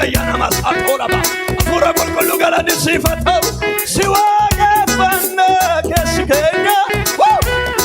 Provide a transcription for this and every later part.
baagayya nama saatoolaba. Hafuura qulqulluu galanni siif haa ta'u. Si waaqeffanna keessi keenya. Woo!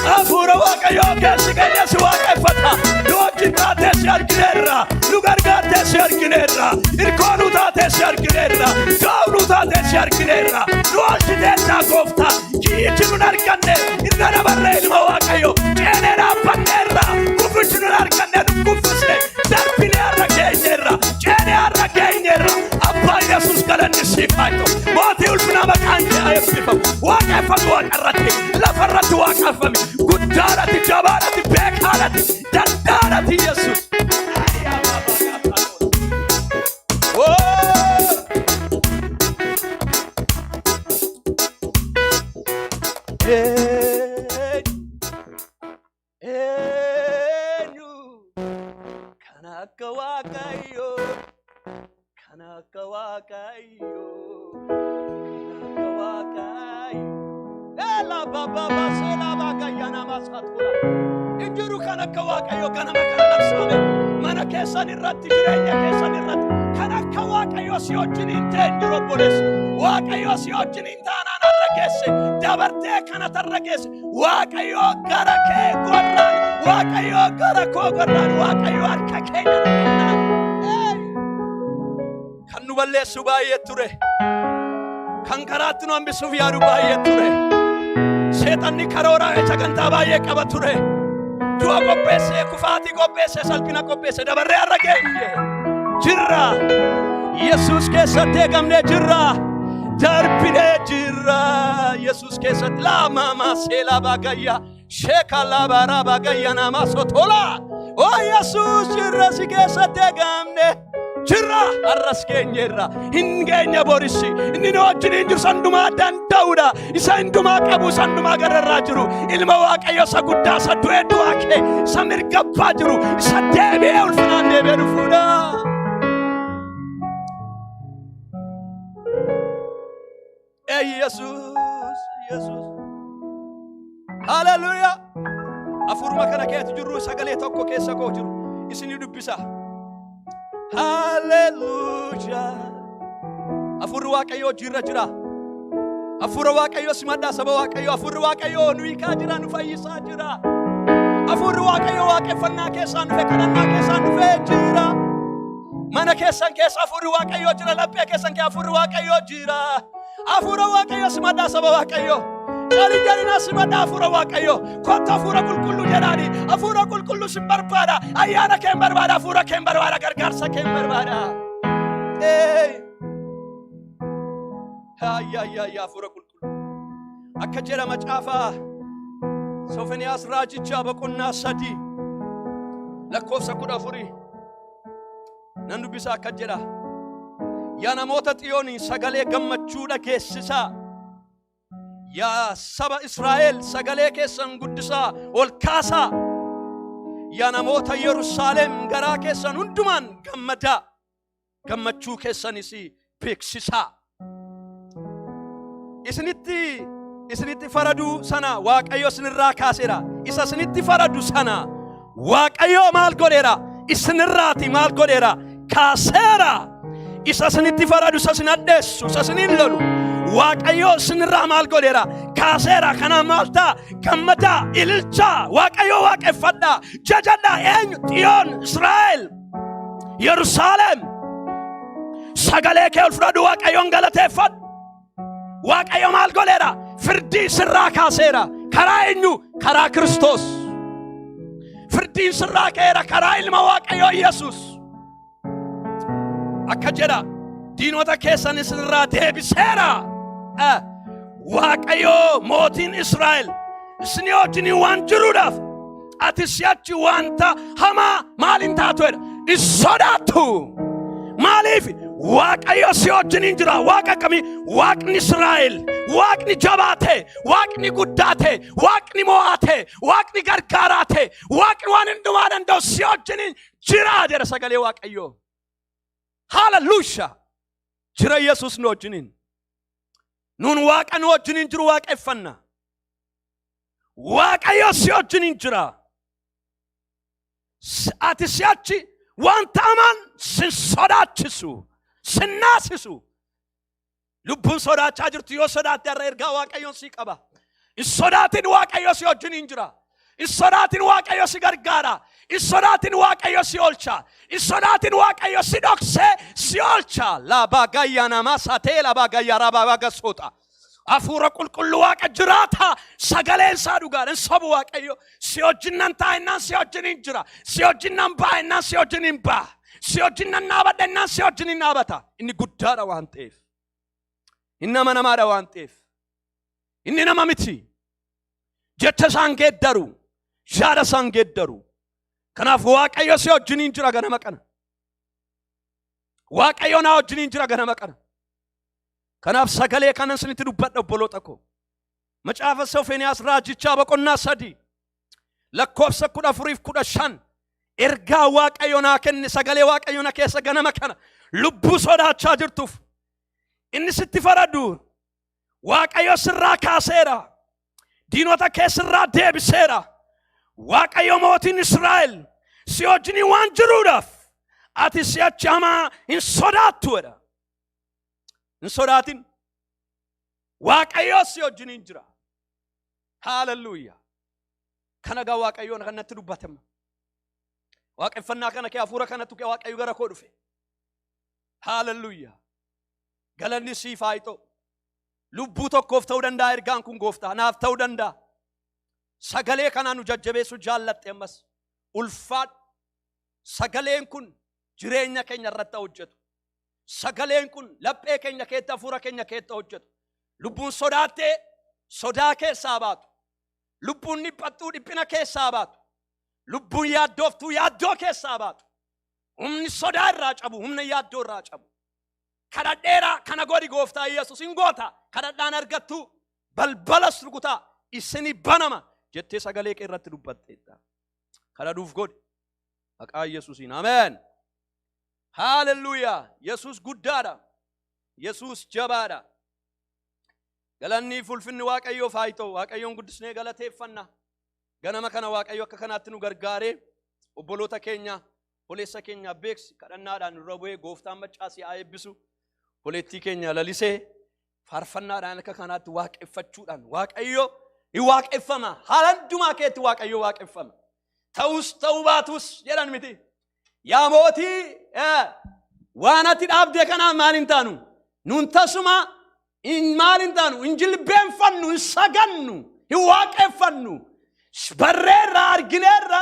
Hafuura Waaqayyoo keessi keenya si waaqeffata. Nu wajjin taatee si argineerra. Nu gargaartee si argineerra. Irkoo nu taatee si argineerra. Gaa'u nu taatee si argineerra. Nu oolchiteettaa gooftaa. Kiyyichi nun arganne irra dabarree ilma Waaqayyo. Ceenee dhaabbanneerra. Kufichi nun arganne nu kuffisne. Darbinee har'a geenyeerra. Ceenee har'a geenyeerra. Abbaa Yesuus galanni siif haa ta'u. Mootii ulfinaa maqaan kee haa eebbifamu. Waaqeffami waaqarratti, lafarratti waaqeffami. Guddaadhati, jabaadhati, beekaadhati, danda'aadhati Yesuus. Oh! Eenyu kan akka Waaqayyoo, kan akka Waaqayyoo, kan akka Waaqayyoo. Ela baba basela bagayana masatura. Hin jiru kan akka Waaqayyoo ganama kana labsame. Mana keessan irratti, jireenya keessan irratti kan akka Waaqayyoo si wajjin hin ta'e hin jiru obboleessa. Waaqayyoo si wajjin hin taanaan har'a geesse dabartee kana tarra geesse. Waaqayyoo gara kee gorraan, Waaqayyoo gara koo gorraan, Waaqayyoo harka keenya nu qabnaan. Kan nu balleessu baay'ee ture. Kan karaatti nu hambisuuf yaadu baay'ee ture. Seexanni karoora sagantaa baay'ee qaba ture. Du'a qopheessee, kufaatii qopheessee, salphina qopheessee dabarree har'a geenye. Jirra. Yesuus keessatti eegamnee jirra. Darbinee jirra. Yesuus keessatti laamaa seelaa baagayyaa. Sheeka laabaraa baagayyaa namaa sotola. Oo Yesuus jirra si keessatti eegamne. Jirra har'as geenyeerra. Hin geenye borisi. Inni nu wajjin hin jiru sandumaa danda'uudha. Isa hundumaa qabu isa hundumaa gararraa jiru. Ilma Waaqayyo isa guddaa isa du'ee du'aa kee isa mirga abbaa jiru isa deebi'ee ulfinaan deebi'ee dhufuudha. Ee Yesuus, Yesuus. Haleluuyaa. Hafuuruma kana keessa jirru sagalee tokko keessa koo jiru isinii dubbisa. Haleluuyaa. Hafuurri Waaqayyoo hojiirra jira. Hafuura Waaqayyoo simadhaa saba Waaqayyoo. Hafuurri Waaqayyoo nu hiikaa jira, nu fayyisaa jira. Hafuurri Waaqayyoo waaqeffannaa keessaan dhufe, kadhannaa keessaan dhufee jira. Mana keessan keessa hafuurri Waaqayyoo jira. Laphee keessan keessa hafuurri Waaqayyoo jira. Hafuura Waaqayyoo simadhaa saba Waaqayyoo. Calin jedhinaa simadhaa hafuura Waaqayyoo. Kottu hafuura qulqulluu jedhaani. Hafuura qulqulluu sin barbaada. Ayyaana kee hin barbaada. Hafuura kee hin barbaada. Gargaarsa kee hin barbaada. Ee. Ayyaayyaa hafuura qulqulluu. Akka jedha macaafaa Sofoniyaas raajichaa boqonnaa 3 lakkoofsa 14. Nan dubbisa akka jedha. Yaa namoota Xiyoonii sagalee gammachuu dhageessisaa. Yaa saba Israa'el sagalee keessan guddisaa ol kaasaa. Yaa namoota Yerusaalem garaa keessan hundumaan gammadaa. Gammachuu keessanis beeksisaa. Isinitti faraduu sana Waaqayyo isinirraa kaaseera. Isa isinitti faradu sana Waaqayyo maal godheera? Isinirraati maal godheera? Kaaseera. Isa isinitti faradu, isa isin hadheessu, isa isiniin lolu. Waaqayyo isinirraa maal godheera? Kaaseera. Kanaaf maal ta'a? Gammadaa, ililchaa, Waaqayyo waaqeffadhaa, jajadhaa. Eenyu? Xiyoon, Israa'el, Yerusaalem. Sagalee kee ol fudhadhu, Waaqayyoon galateeffadhu. Waaqayyo maal godheera? Firdii sirraa kaaseera. Karaa eenyu? Karaa Kiristoos. Firdiin sirraa ka'eera karaa ilma Waaqayyoo Yesuus. Akka jedha diinota keessan isinirraa deebiseera. Waaqayyo mootiin Israa'el isinii wajjiniin waan jiruudhaaf ati si'achi wanta hamaa maal hin taatu jedha. Hin sodaattu. Maaliif? Waaqayyo si wajjiniin jira. Waaqa akkamii? Waaqni Israa'el, Waaqni jabaa ta'e, Waaqni guddaa ta'e, Waaqni mo'aa ta'e, Waaqni gargaaraa ta'e, Waaqni waan hundumaa danda'u si wajjiniin jira jedha sagalee Waaqayyoo. Haleluuyaa! Jira Yesuus nu wajjiniin. Nuun Waaqa nu wajjiniin jiru waaqeffanna. Waaqayyo si wajjiniin jira. Ati si'achi wanta hamaan sin sodaachisu. Sin naasisu. Lubbuun sodaachaa jirtu yoo sodaatte, har'a ergaa Waaqayyoon sii qaba. Hin sodaatin, Waaqayyo si wajjin hin jira. Hin sodaatin, Waaqayyo si gargaara. Hin sodaatin, Waaqayyo si oolcha. Hin sodaatin, Waaqayyo si dhoksee si oolcha. Laabaa gayyaa namaa satee laabaa gayyaa raabaa gasoota. Hafuura qulqulluu Waaqa jiraata, sagaleen isaa dhugaadha. Hin sobu Waaqayyo. Si wajjin nan taa'ennaan si wajjin hin jira. Si wajjin nan baa'ennaan si wajjin hin ba'a. Si wajjin nan dhaabadha ennaan si wajjin hin dhaabata. Inni guddaadha waan ta'eef. Inni amanamaadha waan ta'eef. Inni nama miti. Jecha isaan geeddaru. Yaada isaan geeddaru. Kanaaf Waaqayyo si wajjin hin jira ganama kana. Waaqayyo naa wajjin hin jira ganama kana. Kanaaf sagalee kanan isinitti dubbadha, obboloota koo. Macaafa Sofeniyaas raajichaa boqonnaa 3 lakkoofsa 14f 15 ergaa Waaqayyo naa kenne, sagalee Waaqayyo na keessa ganama kana lubbuu sodaachaa jirtuuf. Inni sitti faradu Waaqayyo sirraa kaaseera. Diinota kee sirraa deebiseera. Waaqayyo mootiin Israa'el si wajjin waan jiruudhaaf ati si'achi hamaa hin sodaattu jedha. Hin sodaatin. Waaqayyo si wajjin jira. Haalelluuyaa. Kana gaa Waaqayyoon kan natti dubbatama. Waaqeffannaa kana kee hafuura kanatu kee Waaqayyo gara koo dhufe. Haalelluuyaa. Galanni siif haa ta'u. Lubbuu tokkoof ta'uu danda'a ergaan kun, gooftaa. Naaf ta'uu danda'a. Sagalee kanaan nu jajjabeessu jaallatte ammas. Ulfaadhu. Sagaleen kun jireenya keenya irratti hojjetu. Sagaleen kun laphee keenya keessa, hafuura keenya keessa hojjetu. Lubbuun sodaattee sodaa keessaa baatu. Lubbuun dhiphattuu dhiphina keessaa baatu. Lubbuun yaaddooftuu yaaddoo keessaa baatu. Humni sodaa irraa cabu, humna yaaddoo irraa cabu. Kadhadheera, kana godhi gooftaa Yesus hin goota. Kadhadhaan argattu, balbalas rukutaa isini banama jettee sagalee kee irratti dubbatteetta. Kadhadhuuf godhi. Maqaa Yesuusiin. Ameen. Haalelluuyaa. Yesuus guddaadha. Yesuus jabaadha. Galanni fi ulfinni Waaqayyoof haa ta'u. Waaqayyoon guddisnee galateeffanna. Ganama kana Waaqayyo akka kanaatti nu gargaaree, obboloota keenya, obboleessa keenya beeksi kadhannaadhaan nurra bu'ee, gooftaan maccaasii haa eebbisu. Obboleettii keenya lalisee faarfannaadhaan akka kanaatti waaqeffachuudhaan Waaqayyo ni waaqeffama. Haala hundumaa keetti Waaqayyo waaqeffama. Ta'us ta'uu baatus jedhan miti. Yaa mootii, waan ati dhaabdee kanaan maal hin taanu? Nun tasuma maal hin taanu? Hin jilbeenfannu, hin sagannu, hin waaqeffannu. Barreerra, argineerra,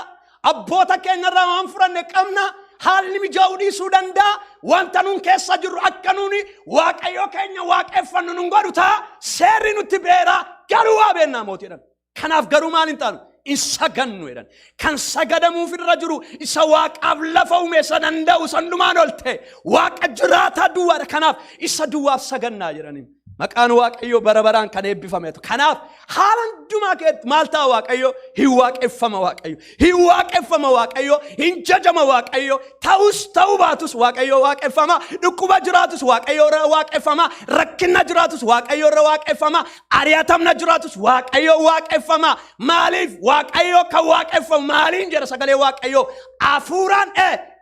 abboota keenyarraa waan fudhanne qabna. Haalli mijaa'uu dhiisuu danda'a. Wanta nun keessa jirru akka nuni Waaqayyo keenya waaqeffannu nun godhu ta'a. Seerri nutti beera, garuu waa beennaa mootii jedhan. Kanaaf garuu maal hin taanu? Hin sagannu jedhan. Kan sagadamuuf irra jiru isa Waaqaaf lafa uume, isa danda'u, isa hundumaan ol ta'e, Waaqa jiraataa duwwaadha. Kanaaf isa duwwaaf sagannaa jedhaniin. Maqaan Waaqayyoo bara baraan kan eebbifameetu. Kanaaf haala hundumaa keessatti maal ta'a Waaqayyo? Hin waaqeffama Waaqayyo. Hin waaqeffama Waaqayyo. Hin jajama Waaqayyo. Ta'us ta'uu baatus Waaqayyo waaqeffama. Dhukkuba jiraatus Waaqayyo irra waaqeffama. Rakkina jiraatus Waaqayyo irra waaqeffama. Ari'atamna jiraatus Waaqayyo waaqeffama. Maaliif Waaqayyo kan waaqeffamu maaliin jedha sagalee Waaqayyo? Hafuuraan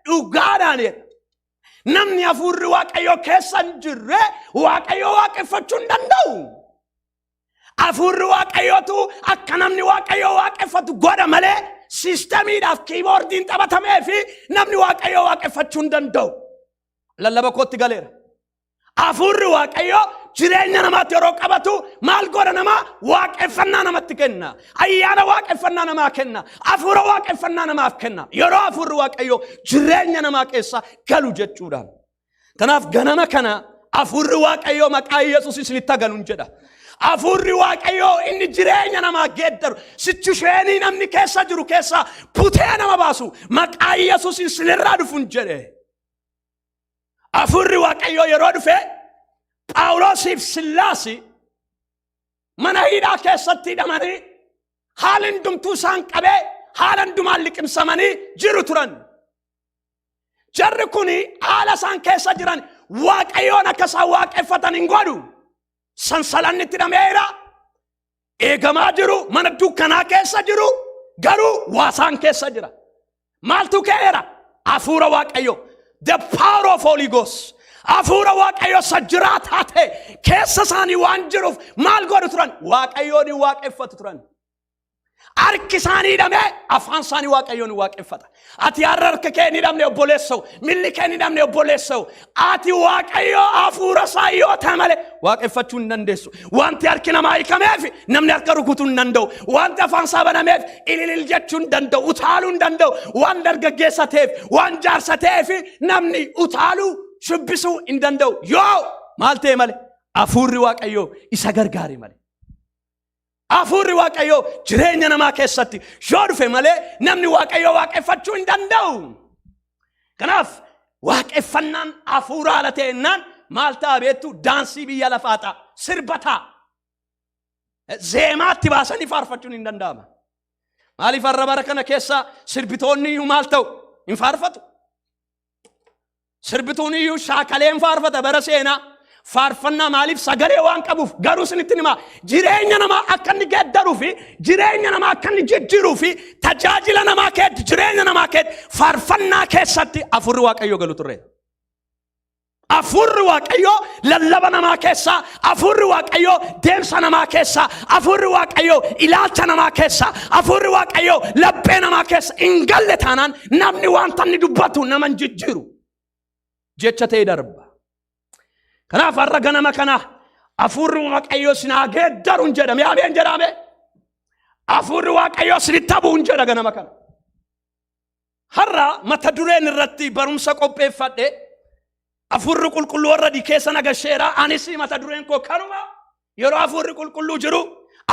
dhugaadhaan jedha. Namni hafuurri Waaqayyo keessa hin jirre Waaqayyo waaqeffachuu hin danda'u. Hafuurri Waaqayyootu akka namni Waaqayyo waaqeffatu godha malee systemiidhaaf keyboardiin taphatamee fi namni Waaqayyo waaqeffachuu hin danda'u. Lallaba kootti galeera. Hafuurri Waaqayyoo jireenya namaatti yeroo qabatu maal godha namaa? Waaqeffannaa namatti kenna. Ayyaana waaqeffannaa namaa kenna. Hafuura waaqeffannaa namaaf kenna. Yeroo hafuurri Waaqayyoo jireenya namaa keessa galu jechuudha. Kanaaf ganama kana hafuurri Waaqayyoo maqaa Yesuus isinitti galuun jedha. Hafuurri Waaqayyoo inni jireenya namaa geeddaru, situation namni keessa jiru keessaa butee nama baasu maqaa Yesuus isinirraa dhufuun jedhe. Hafuurri Waaqayyoo yeroo dhufe Phaawulosiif Sillaasi mana hidhaa keessatti hidhamanii, haala hundumtuu isaan qabee, haala hundumaan liqimsamanii jiru turan. Jarri kun haala isaan keessa jiran Waaqayyoon akka isaan waaqeffatan hin godhu. Sansalanni itti hidhameera. Eegamaa jiru, mana dukkanaa keessa jiru, garuu waasaan keessa jira. Maaltu ka'eera? Hafuura Waaqayyo. The power of Holy Ghost. Hafuura Waaqayyoo isa jiraataa ta'e keessa isaanii waan jiruuf maal godhu turan? Waaqayyoon hin waaqeffatu turan. Harki isaanii hidhamee afaan isaanii Waaqayyoon hin waaqeffata. Ati har'a harka kee hin hidhamne, obboleessa'u, milli kee hin hidhamne, obboleessa'u. Ati Waaqayyoo hafuura isaa yoo ta'e malee waaqeffachuu hin dandeessu. Wanti harki namaa hiikameef namni harka rukutuu hin danda'u. Wanti afaan isaa banameef ililil jechuu hin danda'u, utaaluu hin danda'u. Waan dargaggeessa ta'eef, waan jaarsa ta'eef namni utaaluu, shubbisuu hin danda'u. Yoo maal ta'e malee, hafuurri Waaqayyoo isa gargaare malee. Hafuurri Waaqayyoo jireenya namaa keessatti yoo dhufe malee namni Waaqayyoo waaqeffachuu hin danda'u. Kanaaf waaqeffannaan hafuura ala ta'ennaan maal ta'a beektu? Daansii biyya lafaa ta'a. Sirba ta'a. Zeemaatti baasanii faarfachuun hin danda'ama. Maaliif har'a bara kana keessa sirbitoonni iyyuu maal ta'u? Hin faarfatu. Sirbituun iyyuu shaakalee hin faarfata bara seenaa. Faarfannaa maaliif? Sagalee waan qabuuf. Garuu isinitti himaa, jireenya namaa akka inni geeddaruu fi jireenya namaa akka inni jijjiiruu fi tajaajila namaa keetti, jireenya namaa keetti, faarfannaa keessatti hafuurri Waaqayyoo galu turre. Hafuurri Waaqayyoo lallaba namaa keessaa, hafuurri Waaqayyoo deemsa namaa keessaa, hafuurri Waaqayyoo ilaalcha namaa keessaa, hafuurri Waaqayyoo laphee namaa keessa hin galle taanaan namni wanta inni dubbatu nama hin jijjiiru. Jecha ta'e darba. Kanaaf har'a ganama kana hafuurri Waaqayyoo isin haa geeddaruun jedhame. Ameen jedhame. Hafuurri Waaqayyoo isinitti habuun jedha ganama kana. Har'a mata dureen irratti barumsa qopheeffadhe, hafuurri qulqulluu warra keessa nagasheera. Anis mata dureen koo kanuma. Yeroo hafuurri qulqulluu jiru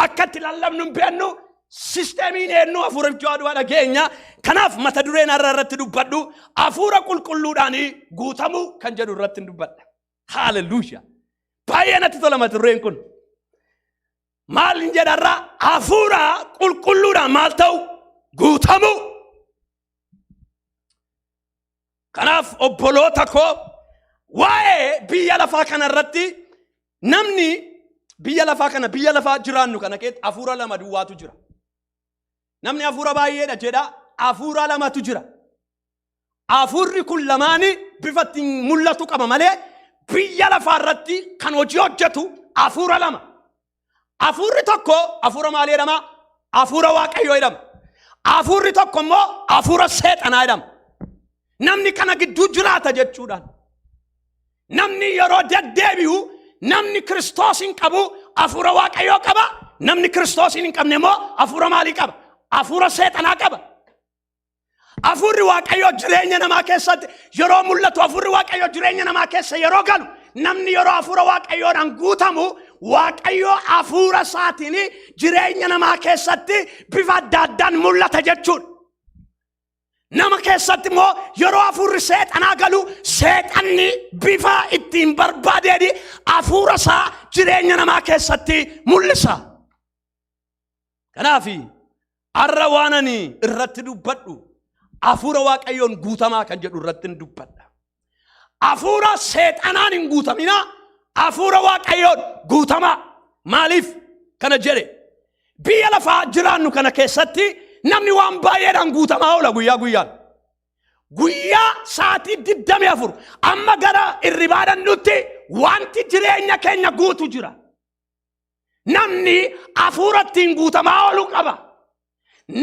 akka itti lallabnu hin beeknu, sisteemiin eenyu hafuura du'a dhageenya. Kanaaf mata dureen har'a irratti dubbadhu hafuura qulqulluudhaan guutamuu kan jedhu irratti hin dubbadha. Haaleluyyaa! Baay'ee natti tola mata dureen kun. Maal hin jedharraa? Hafuura qulqulluudhaan maal ta'u? Guutamuu. Kanaaf obboloota koo, waa'ee biyya lafaa kana irratti, namni biyya lafaa kana, biyya lafaa jiraannu kana keessatti hafuura lama duwwaatu jira. Namni hafuura baay'eedha jedha, hafuura lamatu jira. Hafuurri kun lamaanii bifa ittiin mul'atu qaba malee biyya lafaa irratti kan hojii hojjetu hafuura lama. Hafuurri tokko hafuura maalii jedhama? Hafuura Waaqayyoo jedhama. Hafuurri tokko immoo hafuura seexanaa jedhama. Namni kana gidduu jiraata jechuudhaan. Namni yeroo deddeebi'u, namni Kiristoosiin qabu hafuura Waaqayyoo qaba. Namni Kiristoosiin hin qabne immoo hafuura maalii qaba? Hafuura seexanaa qaba. Hafuurri Waaqayyoo jireenya namaa keessatti yeroo mul'atu, hafuurri Waaqayyoo jireenya namaa keessa yeroo galu, namni yeroo hafuura Waaqayyoodhaan guutamu, Waaqayyoo hafuura isaatiin jireenya namaa keessatti bifa adda addaan mul'ata jechuudha. Nama keessatti immoo yeroo hafuurri seexanaa galu, seexanni bifa ittiin barbaadeen hafuura isaa jireenya namaa keessatti mul'isa. Kanaaf har'a waan ani irratti dubbadhu hafuura Waaqayyoon guutamaa kan jedhu irratti hin dubbadha. Hafuura seexanaan hin guutaminaa, hafuura Waaqayyoon guutamaa. Maaliif kana jedhe? Biyya lafaa jiraannu kana keessatti namni waan baay'eedhaan guutamaa oola guyyaa guyyaan. Guyyaa sa'aatii 24 amma gara irribaa dhandhutti wanti jireenya keenya guutu jira. Namni hafuura ittiin guutamaa oolu qaba.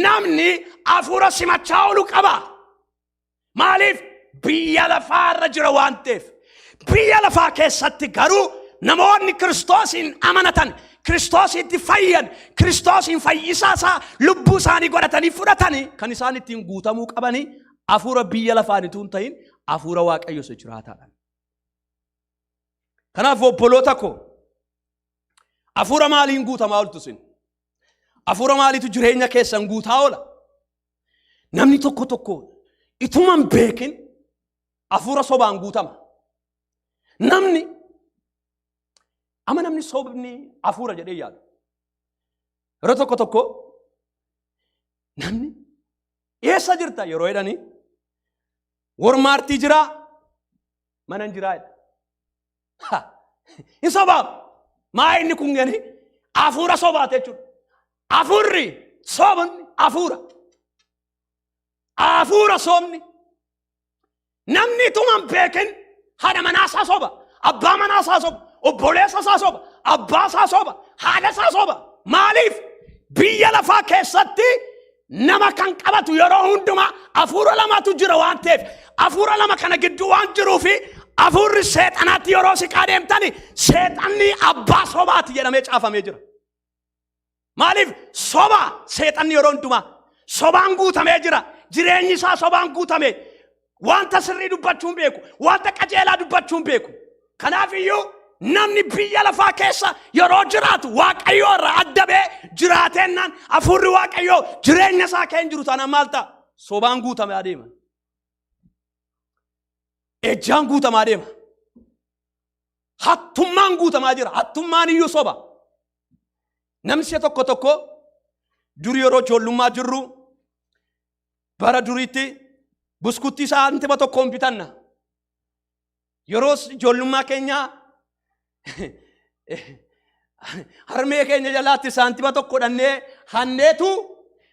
Namni hafuura simachaa oolu qaba. Maaliif? Biyya lafaa irra jira waan ta'eef. Biyya lafaa keessatti garuu namoonni Kiristoosiin amanatan, Kiristoositti fayyan, Kiristoosiin fayyisaa isaa lubbuu isaanii godhatanii fudhatanii, kan isaan ittiin guutamuu qabanii hafuura biyya lafaan utuu hin ta'in hafuura Waaqayyo isa jiraataadha. Kanaaf obboloota koo, hafuura maaliin guutamaa ooltu isin? Hafuura maaliitu jireenya keessan guutaa oola? Namni tokko tokko ituma hin beekin hafuura sobaan guutama. Namni amma namni sobni hafuura jedhee yaadu. Yeroo tokko tokko namni "Eessa jirta?" yeroo jedhanii, "Walmartii jiraa, mana hin jiraa" jedha. Hin sobaam. Maa inni kun gani hafuura sobaate jechuudha. Hafuurri sobni hafuura. Hafuura sobni. Namni ituma hin beekin Haadha manaa isaa soba, abbaa manaa isaa soba, obboleessa isaa soba, abbaa isaa soba, haadha isaa soba. Maaliif? Biyya lafaa keessatti nama kan qabatu yeroo hundumaa hafuura lamatu jira waan ta'eef, hafuura lama kana gidduu waan jiruufi hafuurri seexanaatti yeroo siqaa deemtani seexanni abbaa sobaati jedhamee caafamee jira. Maaliif soba? Seexanni yeroo hundumaa sobaan guutamee jira. Jireenyi isaa sobaan guutame. Wanta sirrii dubbachuu hin beeku. Wanta qajeelaa dubbachuu hin beeku. Kanaaf iyyuu namni biyya lafaa keessa yeroo jiraatu Waaqayyoo irraa adda ba'ee jiraateennaan, hafuurri Waaqayyoo jireenya isaa keessa hin jiru taanaan maal ta'a? Sobaan guutame adeema. Ejjaan guutamaa adeema. Hattummaan guutamaa jira. Hattummaan iyyuu soba. Namni si'a tokko tokko dur yeroo ijoollummaa jirru, bara duriitti buskuttii saantima tokkoon bitanna. Yeroo ijoollummaa keenyaa harmee keenya jalaatti saantima tokko dhannee hanneetu,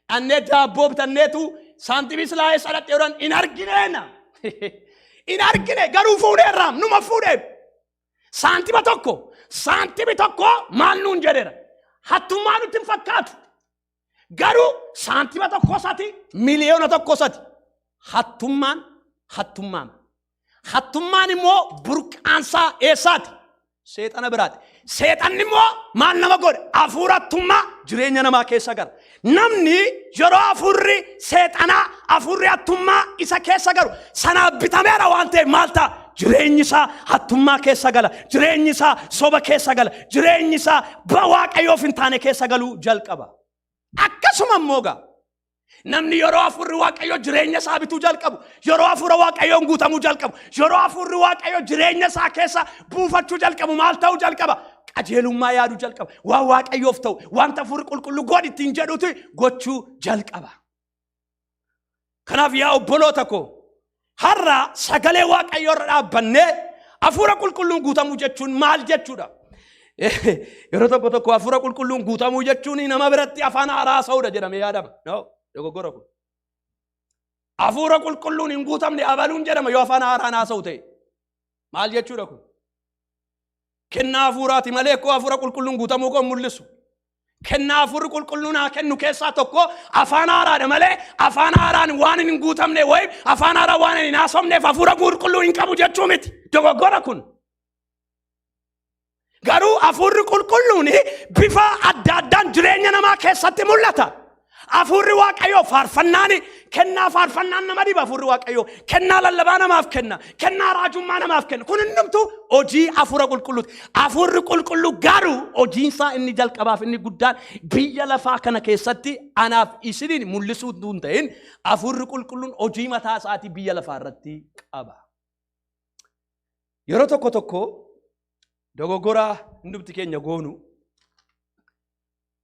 dhannee daabboo bitanneetu, saantimii silaa eessa dhaqxe jedhan hin argineena. Hin argine, garuu fuudheerraam, numa fuudheef. Saantima tokko, saantimi tokko maal nuun jedheera. Hattummaa nutti hin fakkaatu. Garuu saantima tokko sati, 1 miliyoona sati. Hattummaan hattummaan. Hattummaan immoo burqaansaa eessaati? Seexana biraati. Seexanni immoo maal nama godha? Hafuura hattummaa jireenya namaa keessa gara. Namni yeroo hafuurri seexanaa, hafuurri hattummaa isa keessa galu, sanaaf bitameera waan ta'eef maal ta'a? Jireenyi isaa hattummaa keessa gala. Jireenyi isaa soba keessa gala. Jireenyi isaa Waaqayyoof hin taane keessa galuu jalqaba. Akkasuma immoo gaa namni yeroo hafuurri Waaqayyoo jireenya isaa bituu jalqabu, yeroo hafuura Waaqayyoon guutamuu jalqabu, yeroo hafuurri Waaqayyoo jireenya isaa keessa buufachuu jalqabu maal ta'uu jalqaba? Qajeelummaa yaaduu jalqaba. Waan Waaqayyoof ta'u, wanta hafuurri qulqulluu godhi ittiin jedhuti gochuu jalqaba. Kanaaf yaa obboloota koo, har'a sagalee Waaqayyoo irra dhaabbannee hafuura qulqulluun guutamuu jechuun maal jechuudha? Yeroo tokko tokko hafuura qulqulluun guutamuu jechuun nama biratti afaan haaraa haasa'uudha jedhamee yaadama. No, dogoggora kun. Hafuura qulqulluun hin guutamne abaluun jedhama yoo afaan haaraan haasa'u ta'e. Maal jechuudha kun? Kennaa hafuuraati malee koo hafuura qulqulluun guutamuu koo hin mul'isu. Kennaa hafuurri qulqulluun haa kennu keessaa tokko afaan haaraadha malee afaan haaraan waan hin guutamne wayi afaan haaraa waan hin haasofneef hafuura qulqulluu hin qabu jechuu miti. Dogoggora kun. Garuu hafuurri qulqulluun bifa adda addaan jireenya namaa keessatti mul'ata. Hafuurri Waaqayyoo faarfannaan, kennaa faarfannaan nama dhiba. Hafuurri Waaqayyoo kennaa lallabaa namaaf kenna, kennaa raajummaa namaaf kenna. Kun hundumtuu hojii hafuura qulqulluuti. Hafuurri qulqulluu garuu hojiinsaa inni jalqabaaf inni guddaan biyya lafaa kana keessatti anaaf isiniin mul'isuu utuu hin ta'in, hafuurri qulqulluun hojii mataa isaatii biyya lafaa irratti qaba. Yeroo tokko tokko dogoggora hundumti keenya goonu,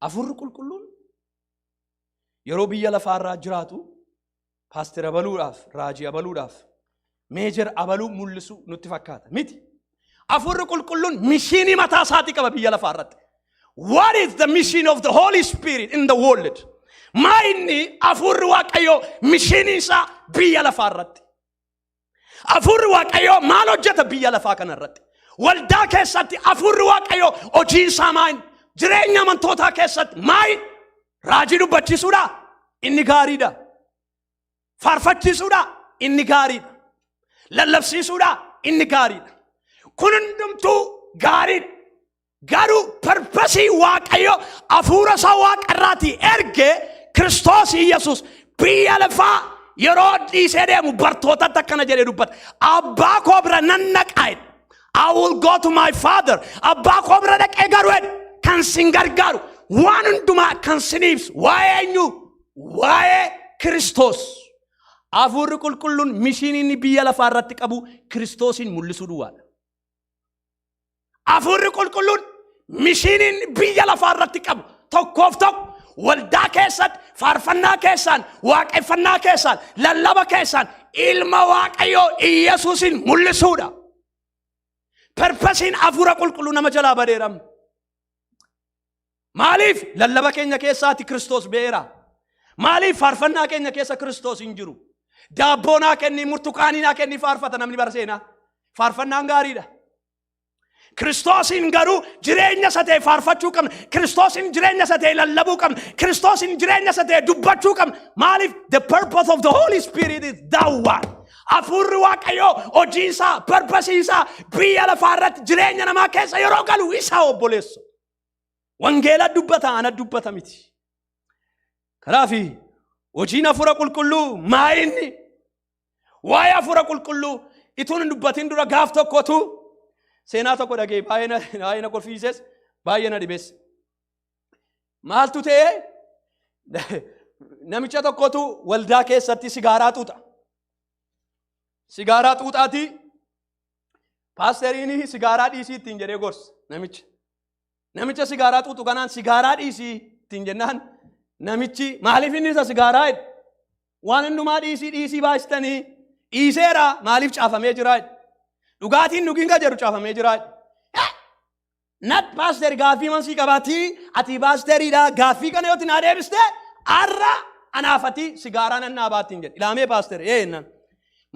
hafuurri qulqulluun yeroo biyya lafaarraa jiraatu pastor abaluudhaaf, raajii abaluudhaaf, major abaluu mul'isu nutti fakkaata miti. Hafuurri qulqulluun mission mataa isaatii qaba biyya lafaa irratti. What is the mission of the Holy Spirit in the world? Maa inni hafuurri Waaqayyoo mission isaa biyya lafaa irratti? Hafuurri Waaqayyoo maal hojjeta biyya lafaa kana irratti? Waldaa keessatti hafuurri Waaqayyoo hojii isaa maal? Jireenya amantootaa keessatti maal? Raajii dubbachiisuudha? Inni gaariidha. Faarfachiisuudha? Inni gaariidha. Lallabsiisuudha? Inni gaariidha. Kun hundumtuu gaariidha. Garuu purpose Waaqayyo hafuura isaa waaqarraatii erge, Kiristoos Yesuus biyya lafaa yeroo dhiisee deemu bartootatti akkana jedhee dubbata. "Abbaa koo bira nan dhaqaa," jedhe. "I will go to my father." "Abbaa koo bira dhaqee garuu," jedhe, "kan sin gargaaru, waan hundumaa kan sin ibsu." Waa'ee eenyu? Waa'ee Kiristoos. Hafuurri qulqulluun mission inni biyya lafaa irratti qabu Kiristoosiin mul'isuu duwwaadha. Hafuurri qulqulluun mission inni biyya lafaa irratti qabu tokkoof tokko waldaa keessatti, faarfannaa keessaan, waaqeffannaa keessaan, lallaba keessaan ilma Waaqayyoo Iyyasuusin mul'isuudha. Purposeiin hafuura qulqulluu nama jalaa badeeram. Maaliif lallaba keenya keessaati Kiristoos ba'eera? Maaliif faarfannaa keenya keessa Kiristoos hin jiru? Daabboo naa kenni, murtukaanii naa kenni faarfata namni bara seenaa. Faarfannaan gaariidha. Kiristoosiin garuu jireenya isa ta'e faarfachuu qabna. Kiristoosiin jireenya isa ta'e lallabuu qabna. Kiristoosiin jireenya isa ta'e dubbachuu qabna. Maaliif? The purpose of the Holy Spirit is that one. Hafuurri Waaqayyoo hojii isaa, purpose isaa biyya lafaa irratti jireenya namaa keessa yeroo galu isa, obboleessa. Wangeela dubbata, ana dubbata miti. Kanaafi hojiin hafuura qulqulluu maa inni? Waa'ee hafuura qulqulluu ituun hin dubbatin dura gaaf tokkotu seenaa tokko dhagee baay'ee na kolfiises, baay'ee na dhibes. Maaltu ta'e? Namicha tokkotu waldaa keessatti sigaaraa xuuxa. Sigaaraa xuuxaati, paasteriin "Sigaaraa dhiisii" ittiin jedhee gorsa namicha. Namicha sigaaraa xuuxu kanaan "Sigaaraa dhiisii" ittiin jennaan, namichi "Maaliif inni isa sigaaraa?" jedhe. "Waan hundumaa dhiisii dhiisii baasitanii dhiiseera, maaliif caafamee jira?" jedhe. "Dhugaatiin dhugiin ka jedhu caafamee jira" jedhe. "Nat paaster, gaaffii mansii qabaatii, ati paasteriidha, gaaffii kana yoo naa deebiste har'a anaafati sigaaraa nan dhaabaattiin" jedhe. "Ilaamee paaster," ee jennaan.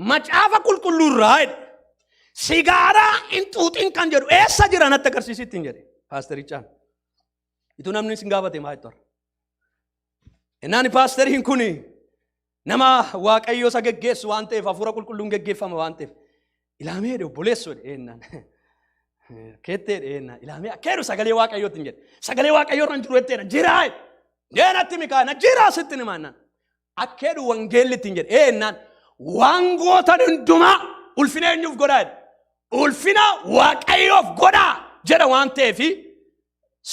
"Macaafa qulqulluurraa," jedhe, "sigaaraa hin xuuxin kan jedhu eessa jira, natti agarsiisittiin" jedhe paasterichaan. Ituu namni sin gaafate maa jettu? Innaan paasteriin kun nama Waaqayyo isa geggeessu waan ta'eef, hafuura qulqulluun geggeeffama waan ta'eef, "Ilaamee," jedhe, "obboleessoo," jedhe, "ennaan keettee," jedhe, "ennaan ilaamee akkeeru sagalee Waaqayyootti," jedhe. "Sagalee Waaqayyoo irra hin jiru," jetteedha. "Jiraa," jedhe. "Natti mikaa na jiraa sitti himaa," "Akkeedhu wangeelli," ittiin jedhe. "Ennaan waan gootan hundumaa ulfina eenyuuf godhaa?" jedhe. "Ulfina Waaqayyoof godhaa" jedha waan ta'eefi,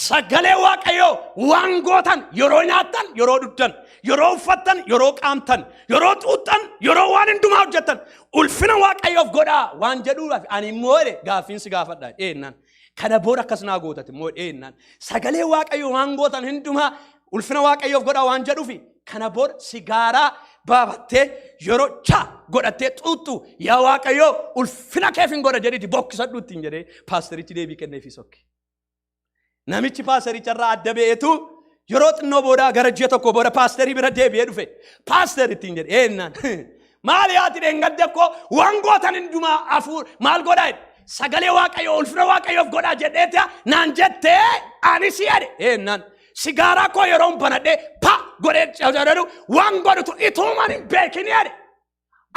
sagalee Waaqayyoo waan gootan, yeroo nyaattan, yeroo dhugdan, yeroo uffattan, yeroo qaamtan, yeroo xuuxxan, yeroo waan hundumaa hojjettan ulfina Waaqayyoof godhaa waan jedhuudhaaf, ani immoo, jedhe, gaaffiin si gaafadha ennaan, kana booda akkas naa gootate immoo ennaan, sagalee Waaqayyoo waan gootan hundumaa ulfina Waaqayyoof godhaa waan jedhuufi, kana booda sigaaraa baafattee yeroo cha godhattee xuuxxu, "Yaa Waaqayyoo, ulfina keef hin godha" jedhiiti bokkisadhu ittiin jedhee paasterichi deebii kenneefii sokke. Namichi paastericha irraa adda ba'eetu yeroo xinnoo booda, gara ji'a tokko booda, paasterii bira deebi'ee dhufe. "Paaster," ittiin jedhe, "eenyaan maali yaati dheengadde koo waan gootan hundumaa hafuur maal godhaa jedhe, sagalee Waaqayyoo ulfina Waaqayyoof godhaa jedheeti naan jettee, anis jedhe eenyaan sigaaraa koo yeroo banadhee pa godhee jedhu waan godhutu ituuman hin beekin," jedhe,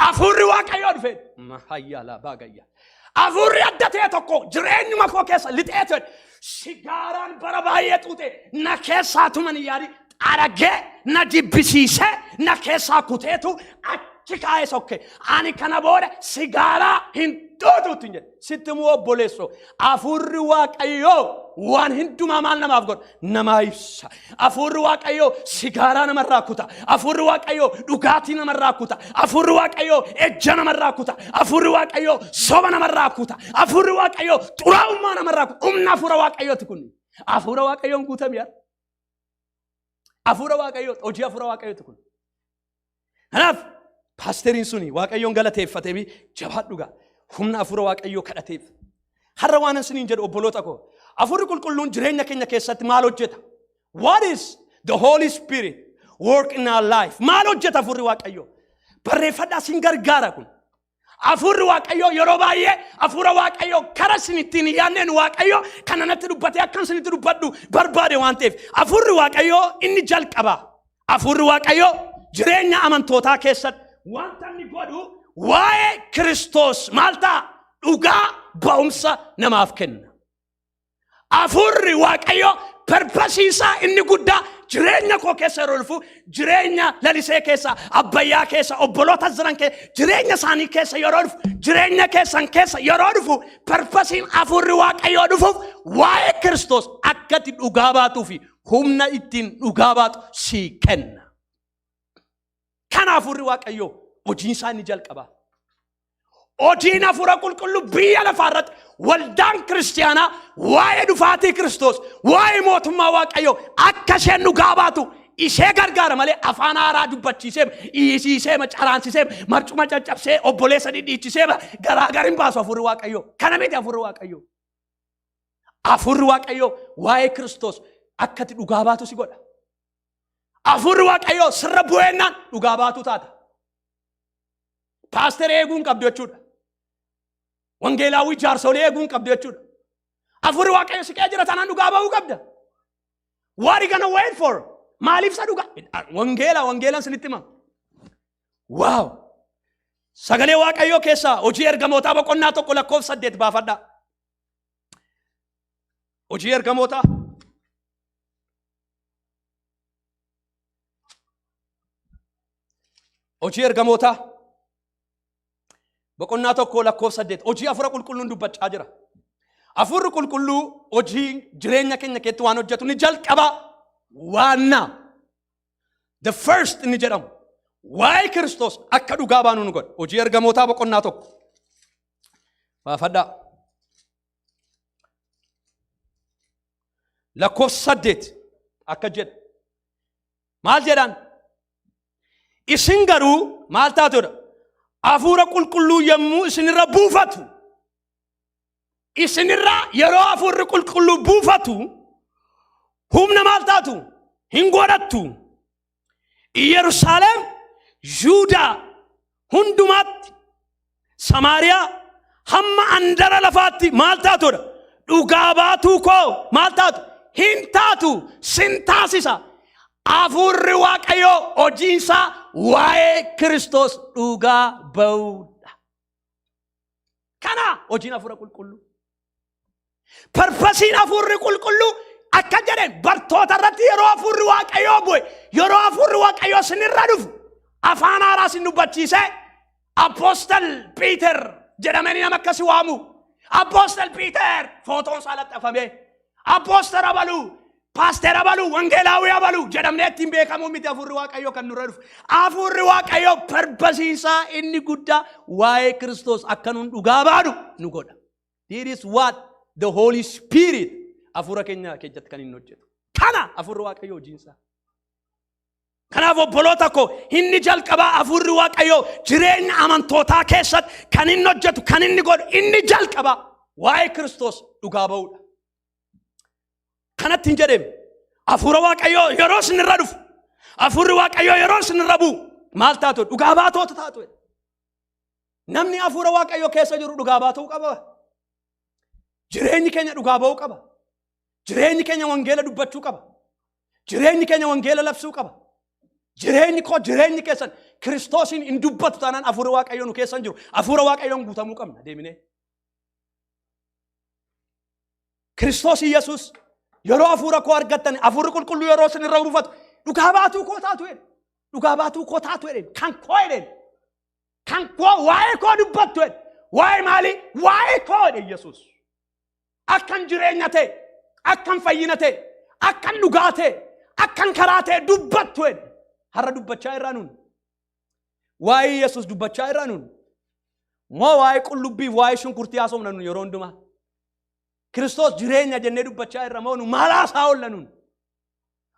"hafuurri Waaqayyoo dhufe. Hayyaala baagayya. Hafuurri adda ta'e tokko jireenyuma koo keessa lixee ture. Sigaaraan bara baay'ee xuute na keessaa tuman yaadi xaragee na jibbisiisee na keessaa kuteetu achi kaa'ee sokke. Ani kana booda sigaaraa hin xuutuutti," hin jedhe. Sitti muu obboleessoo, hafuurri Waaqayyoo waan hundumaa maal namaaf godha? Namaa ibsa. Hafuurri Waaqayyoo sigaaraa namarraa kuta. Hafuurri Waaqayyoo dhugaatii namarraa kuta. Hafuurri Waaqayyoo ejja namarraa kuta. Hafuurri Waaqayyoo soba namarraa kuta. Hafuurri Waaqayyoo xuraa'ummaa namarraa kuta. Humna hafuura Waaqayyooti kun. Hafuura Waaqayyoon guutame yaa. Hafuura Waaqayyoo, hojii hafuura Waaqayyooti kun. Kanaaf paasteriin suni Waaqayyoon galateeffatee fi jabaadhu gaa humna hafuura Waaqayyoo kadhateef. Har'a waan isiniin jedhu, obboloota koo, hafuurri qulqulluun jireenya keenya keessatti maal hojjeta? What is the Holy Spirit work in our life? Maal hojjeta hafuurri Waaqayyoo? Barreeffadhaa, sin gargaara kun. Hafuurri Waaqayyoo yeroo baay'ee hafuura Waaqayyoo kara isin ittiin hin yaadneen Waaqayyoo kana natti dubbatee akkan isinitti dubbadhu barbaade waan ta'eef, hafuurri Waaqayyoo inni jalqaba. Hafuurri Waaqayyoo jireenya amantootaa keessatti wanta inni godhu, waa'ee Kiristoos maal ta'a? Dhugaa ba'umsa namaaf kenna. Hafuurri Waaqayyoo purpose isaa inni guddaa jireenya koo keessa yeroo dhufu, jireenya Lalisee keessa, Abbayyaa keessa, obboloota jiran keessa, jireenya isaanii keessa yeroo dhufu, jireenya keessan keessa yeroo dhufu, purposeiin hafuurri Waaqayyoo dhufuuf waa'ee Kiristoos akkati dhugaa baatuu fi humna ittiin dhugaa baatu sii kenna. Kana hafuurri Waaqayyoo hojiin isaa inni jalqaba. Hojiin hafuura qulqulluu biyya lafaa irratti waldaan kiristiyaanaa waa'ee dhufaatii Kiristoos, waa'ee mootummaa Waaqayyoo akka isheen dhugaa baatu ishee gargaara malee, afaan haaraa dubbachiisee, hiisiisee, caraansisee, marcuma caccabsee, obboleessa dhidhiichisee garaagar hin baasu hafuurri Waaqayyoo. Kana miti hafuurri Waaqayyoo. Hafuurri Waaqayyoo waa'ee Kiristoos akkati dhugaa baatu si godha. Hafuurri Waaqayyoo sirra bu'eennaan dhugaa baatu taata. Paaster eeguu hin qabdu jechuudha. Wangeelaawwii jaarsolii eeguu hin qabdu jechuudha. Hafuurri Waaqayyo si keessa jira taanaan dhugaa ba'uu qabda. What are you gonna wait for? Maaliif isa dhugaa? Wangeela, wangeelan sinitti hima. Waaw! Sagalee Waaqayyoo keessaa hojii ergamootaa boqonnaa 1 lakkoofsa 8 baafadhaa. Hojii ergamootaa. Hojii ergamootaa boqonnaa 1 lakkoofsa 8 hojii hafuura qulqulluun dubbachaa jira. Hafuurri qulqulluu hojii jireenya keenya keessatti waan hojjetu ni jalqaba waanna. The first inni jedhamu waa'ee Kiristoos akka dhugaa baanu nu godha. Hojii ergamootaa boqonnaa 1. Baafadhaa. Lakkoofsa 8 akka jedha. Maal jedhaan? Isin garuu maal taatudha? Hafuura qulqulluu yommuu isinirra buufatu. Isinirra yeroo hafuurri qulqulluu buufatu humna maal taatu? Hin godhattu. Yerusaalem, Yihudaa hundumaatti, Samaariyaa hamma andara lafaatti maal taatudha? Dhugaa baatuu koo maal taatu? Hin taatu, sin taasisa. Hafuurri Waaqayyoo hojiinsaa waa'ee Kiristoos dhugaa ba'uudha. Kana hojiin hafuura qulqulluu. Parpasiin hafuurri qulqulluu akka jedhe bartoota irratti yeroo hafuurri Waaqayyoo bu'e, yeroo hafuurri Waaqayyoo sinirra dhufu afaan haaraa sin dubbachiisee Apostle Peter jedhamanii nama akkasi waamu. Apostle Peter footoon isaa laxxafamee Apostle Abaluu, Paaster Abaluu, Wangeelaawii Abaluu jedhamnee ittiin beekamuu miti hafuurri Waaqayyoo kan nurra dhufu. Hafuurri Waaqayyoo purposiin inni guddaa waa'ee Kiristoos akka nuun dhugaa baanu nu godha. This is what the Holy Spirit hafuura keenya keessatti kan inni hojjetu. Kana hafuurri Waaqayyoo hojiinsaa. Kanaaf obboloota koo inni jalqabaa hafuurri Waaqayyoo jireenya amantootaa keessatti kan inni hojjetu kan inni godhu inni jalqabaa waa'ee Kiristoos dhugaa ba'uudha. Kanatti hin jedheem hafuura Waaqayyoo yeroo isin irra dhufu hafuurri Waaqayyoo yeroo isin irra bu'u maal taatu dhugaa baatoota taatu. Namni hafuura Waaqayyoo keessa jiru dhugaa baatuu qaba. Jireenyi keenya dhugaa ba'uu qaba. Jireenyi keenya wangeela dubbachuu qaba. Jireenyi keenya wangeela labsuu qaba. Jireenyi koo jireenyi keessan Kiristoosiin hin dubbatu taanaan hafuura Waaqayyoo nu keessa hin jiru. Hafuura Waaqayyoon guutamuu qabna deeminee. Kiristoos Yesuus yeroo hafuura koo argattan hafuurri qulqulluu yeroo isin irra buufatu dhugaa baatuu koo taatu jedhe. Dhugaa baatuu koo taatu jedhe. Kan koo jedhe. Kan koo waa'ee koo dubbattu jedhe. Waa'ee maalii? Waa'ee koo jedhe Yesuus. Akkan jireenya ta'e, akkan fayyina ta'e, akkan dhugaa ta'e, akkan karaa ta'e dubbattu jedhe. Har'a dubbachaa irraa nuun. Waa'ee Yesuus dubbachaa irraa nuun. Moo waa'ee qullubbii waa'ee shunkurtii haasofna nuun yeroo hundumaa. Kiristoos jireenya jennee dubbachaa irra moo nu maal haasaa oolla nuun.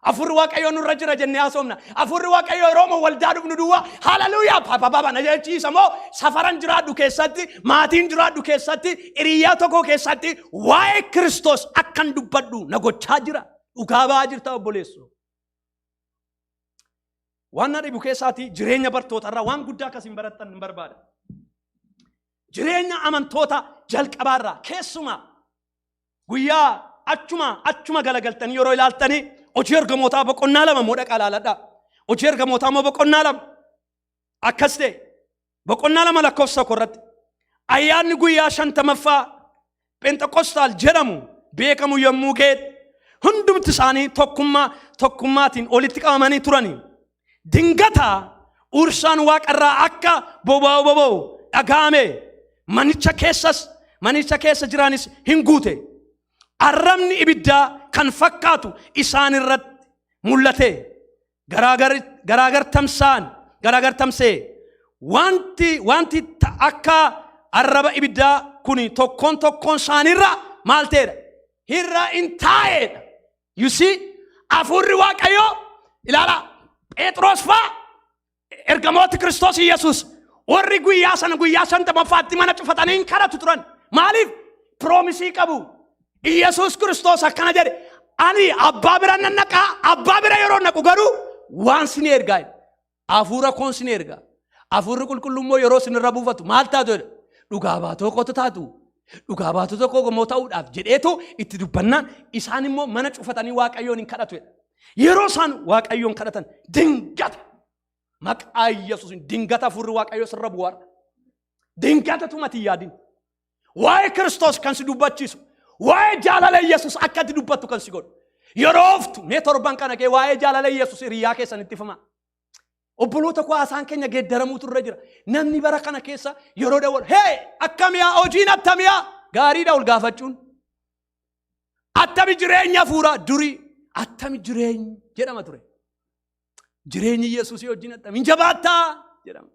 Hafuurri Waaqayyoo nurra jira jennee haasofna. Hafuurri Waaqayyoo yeroo moo waldaa dhufnu duwwaa haleluuyaa papa na jechiisa moo safaran jiraadhu keessatti maatiin jiraadhu keessatti hiriyyaa tokko keessatti waa'ee Kiristoos akkan dubbadhu na gochaa jira. Dhugaa ba'aa jirta obboleessoo. Waan na dhibu keessaatii jireenya bartootarraa waan guddaa akkasiin barattan hin barbaada. Jireenya amantoota jalqabaarraa keessumaa guyyaa achuma achuma galagaltanii yeroo ilaaltanii hojii ergamootaa boqonnaa 2 immoo dhaqaa ilaaladhaa. Hojii ergamootaa immoo boqonnaa 2 akkas ta'e boqonnaa 2 lakkoofsa 1 irratti ayyaanni guyyaa 50ffaa Phenxeqostaal jedhamu beekamu yommuu ga'e hundumti isaanii tokkummaa tokkummaatiin walitti qabamanii turanii. Dingata ursaan waaqarraa akka boba'u boba'u dhaga'ame manicha keessas manicha keessa jiraanis hin guute. Arrabni ibiddaa kan fakkaatu isaan irratti mul'ate. Garaagar garaagar tamsa'an garaagar tamsa'e. Wanti wanti akka arraba ibiddaa kun tokkoon tokkoon isaaniirra maal ta'edha? Irra in taa'edha. You see, hafuurri Waaqayyoo ilaala Phexros faa ergamooti Kiristoos Yesuus warri guyyaa sana guyyaa 50ffaatti mana cufatanii hin kadhatu turan. Maaliif? Piroomisii qabu. Yesuus Kiristoos akkana jedhe ani abbaa bira nan dhaqaa abbaa bira yeroo naqu garuu waan sin ergaa jedhe. Hafuura koon sin erga. Hafuurri qulqulluu immoo yeroo isin irra buufatu maal taatu jedhe. Dhugaa baatoo kootu taatu. Dhugaa baatoo tokko immoo ta'uudhaaf jedheetu itti dubbannaan isaan immoo mana cufatanii Waaqayyoon hin kadhatu jedha. Yeroo isaan Waaqayyoon kadhatan dingata maqaa Yesuusin dingata hafuurri Waaqayyoo sirra bu'aara. Dingata tumati hin yaadin. Waa'ee Kiristoos kan si dubbachiisu, waa'ee jaalala Yesuus akka ati dubbattu kan si godhu. Yeroo oftu mee torban kana kee waa'ee jaalala Yesuus hiriyaa keessanitti himaa. Obboloota koo haasaan keenya geeddaramuutu irra jira. Namni bara kana keessa yeroo dawwalu, hee akkamiyaa hojiin attamiyaa gaariidha ol gaafachuun. Attami jireenya hafuuraa durii attami jireenyi jedhama ture. Jireenyi Yesuusii wajjin attami hin jabaattaa jedhama.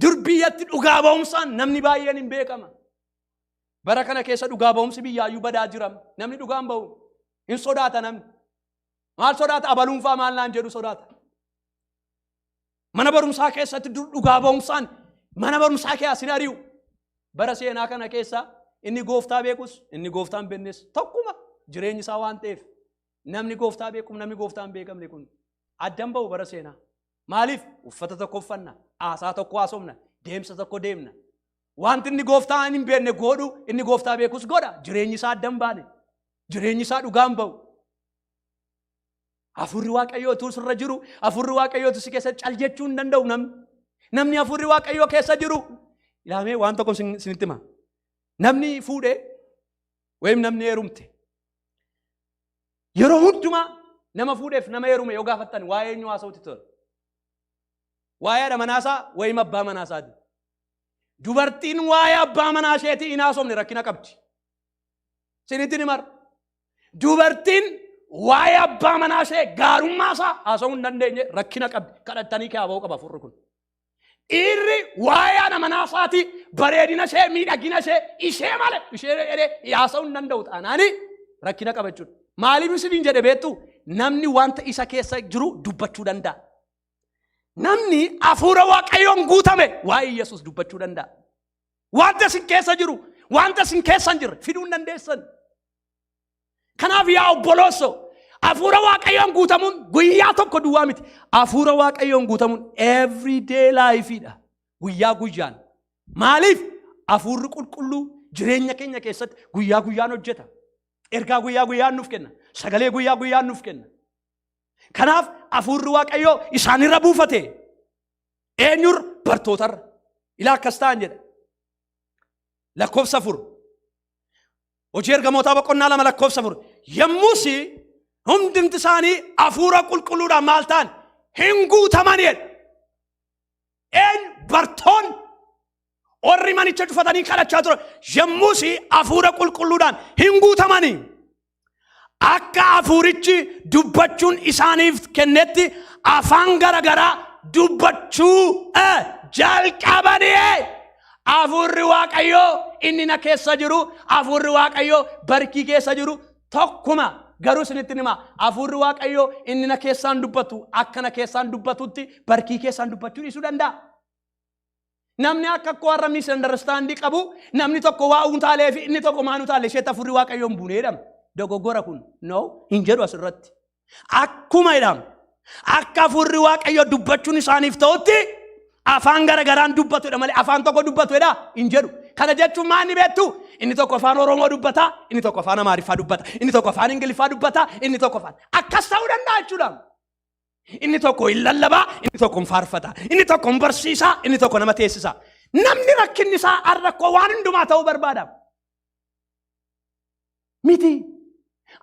Dur biyyatti dhugaa ba'umsaan namni baay'een hin beekama. Bara kana keessa dhugaa ba'umsi biyyaayyuu badaa jira. Namni dhugaa hin ba'u. Hin sodaata namni. Maal sodaata? Abaluunfaa maal naan jedhu sodaata. Mana barumsaa keessatti dur dhugaa ba'umsaan mana barumsaa kee asin ari'u. Bara seenaa kana keessa inni gooftaa beekus inni gooftaa hin beeknes tokkuma jireenyi isaa waan ta'eef namni gooftaa beekum namni gooftaa hin beekamne kun addan ba'u bara seenaa. Maaliif? Uffata tokko uffanna, haasaa tokko haasofna, deemsa tokko deemna. Wanti inni gooftaa hin beekne godhu inni gooftaa beekus godha. Jireenyi isaa adda hin baane. Jireenyi isaa dhugaa hin ba'u. Hafuurri Waaqayyoo utuu sirra jiru, hafuurri Waaqayyoo utuu si keessa cal jechuu hin danda'u namni. Namni hafuurri Waaqayyoo keessa jiru. Ilaamee waan tokko isinitti hima. Namni fuudhee wayim namni heerumte Yeroo hundumaa nama fuudheef nama heerume yoo gaafattan waa'ee eenyu haasa'utti tola? Waa'ee haadha manaasaa wayim abbaa manaasaati. Dubartiin waa'ee abbaa manaa isheetii hin haasofne rakkina qabdi. Isinitti ni mara. Dubartiin waa'ee abbaa manaa ishee gaarummaa isaa haasa'uu hin dandeenye rakkina qabdi. Kadhattanii kee ba'uu qaba hafuurri kun. Dhiirri waa'ee haadha manaa isaatii bareedina ishee miidhagina ishee ishee malee ishee jedhee haasa'uu hin danda'u taanaani rakkina qaba jechuudha. Maaliif isiniin jedhe beektu namni wanta isa keessa jiru dubbachuu danda'a. Namni hafuura Waaqayyoon guutame waa'ee Yesuus dubbachuu danda'a. Wanta isin keessa jiru wanta isin keessa hin jirre fiduu hin dandeessan. Kanaaf yaa obboloosso hafuura Waaqayyoon guutamuun guyyaa tokko duwwaa miti. Hafuura Waaqayyoon guutamuun everyday life dha. Guyyaa guyyaan. Maaliif? Hafuurri qulqulluu jireenya keenya keessatti guyyaa guyyaan hojjeta. Ergaa guyyaa guyyaan nuuf kenna. Sagalee guyyaa guyyaan nuuf kenna. Kanaaf hafuurri Waaqayyoo isaanirra buufate. Eenyurra? Bartootarra. Ilaa akkas ta'an jedha. Lakkoofsa 4. Hojii Ergamootaa boqonnaa 2 lakkoofsa 4. Yommus hundumti isaanii hafuura qulqulluudhaan maal ta'an? Hin guutaman jedha. Eenyu? Bartoonni warri manicha cufatanii kadhachaa turan yommus hafuura qulqulluudhaan hin guutamani. Akka hafuurichi dubbachuun isaaniif kennetti afaan garagaraa dubbachuu jalqabanii. Hafuurri Waaqayyoo inni na keessa jiru, hafuurri Waaqayyoo barkii keessa jiru tokkuma. Garuu isinitti hima, hafuurri Waaqayyoo inni na keessaan dubbatu akka na keessaan dubbatutti barkii keessaan dubbachuu dhiisuu danda'a. Namni akka koo har'a misunderstanding qabu namni tokko waa utaalee fi inni tokko maan utaalee isheetti hafuurri Waaqayyoo hin buune jedhama. Dogoggora kun no hin jedhu asirratti. Akkuma jedhama. Akka hafuurri Waaqayyoo dubbachuun isaaniif ta'utti afaan garagaraan dubbatu jedha malee afaan tokko dubbatu jedha hin jedhu. Kana jechuun maal ni beektu? Inni tokko afaan Oromoo dubbata, inni tokko afaan Amaariffaa dubbata, inni tokko afaan Ingiliffaa dubbata, inni tokko afaan akkas ta'uu danda'a jechuudha. Inni tokko hin lallabaa, inni tokko hin faarfata, inni tokko hin barsiisaa, inni tokko nama teessisa. Namni rakkinni isaa har'a koo waan hundumaa ta'uu barbaada. Miti.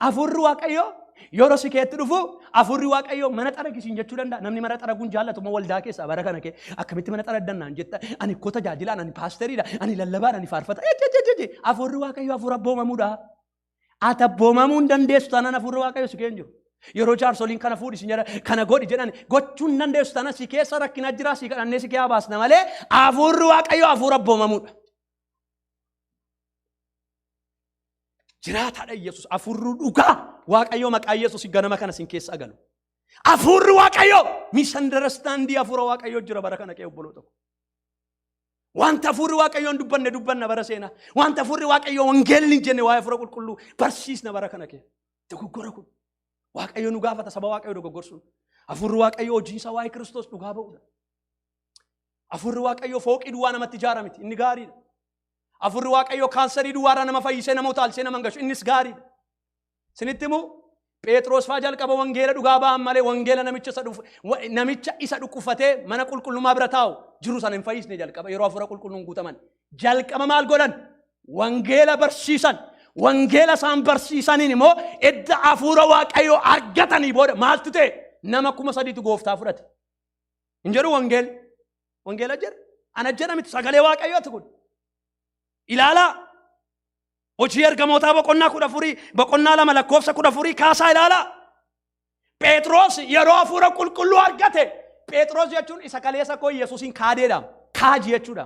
Hafuurri Waaqayyoo yeroo si keetti dhufu hafuurri Waaqayyoo mana xaragisiin jechuu danda'a. Namni mana xaraguun jaallatu immoo waldaa keessaa bara kana kee akkamitti mana xaraddannaan jetta ani koo tajaajilaan ani paasteriidha ani lallabaan ani faarfata. Hafuurri Waaqayyoo hafuura abboomamuudha. Ati abboomamuu hin dandeessu taanaan hafuurri Waaqayyoo si keessa hin jiru. Yeroo jaarsoliin kana fuudhi sin jedhan kana godhi jedhan gochuu hin dandeessu taanaan si keessa rakkina jira si kadhannee si keessa baasna malee hafuurri Waaqayyoo hafuura abboomamuudha. Jiraataadha Yesuus hafuurri dhugaa Waaqayyoo maqaa Yesuus ganama kana sin keessa galu. Hafuurri Waaqayyoo misunderstanding hafuura Waaqayyoo jira bara kana kee obboloota koo. Wanta hafuurri Waaqayyoo hin dubbanne dubbanna bara seenaa. Wanta hafuurri Waaqayyoo wangeelli hin jenne waa'ee hafuura qulqulluu barsiisna bara kana kee. Dogoggora kun. Waaqayyo nu gaafata saba Waaqayyoo dogoggorsuun. Hafuurri Waaqayyoo hojiin isaa waa'ee Kiristoos dhugaa ba'uudha. Hafuurri Waaqayyoo fooqii duwwaa namatti ijaara miti. Inni gaariidha. Hafuurri Waaqayyoo kaansarii duwwaarraa nama fayyisee nama utaalchisee nama hin gashu. Innis gaariidha. Isinitti himu Phexros faa jalqaba wangeela dhugaa ba'an malee wangeela namicha isa dhufu namicha isa dhukkufatee mana qulqullummaa bira taa'u jiru sana hin fayyisne jalqaba yeroo hafuura qulqulluun guutaman. Jalqaba maal godhan? Wangeela barsiisan. Wangeela isaan barsiisaniin immoo edda hafuura Waaqayyoo argatanii booda maaltu ta'e? Nama 3000tu gooftaa fudhate. Hin jedhu wangeelli. Wangeela jedha. Ana jedha miti sagalee Waaqayyooti kun. Ilaalaa. Hojii ergamootaa boqonnaa 14 boqonnaa 2 lakkoofsa 14 kaasaa ilaalaa. Phexros yeroo hafuura qulqulluu argate Phexros jechuun isa kaleessa koo Yesuusin kaadeedha. Kaaji jechuudha.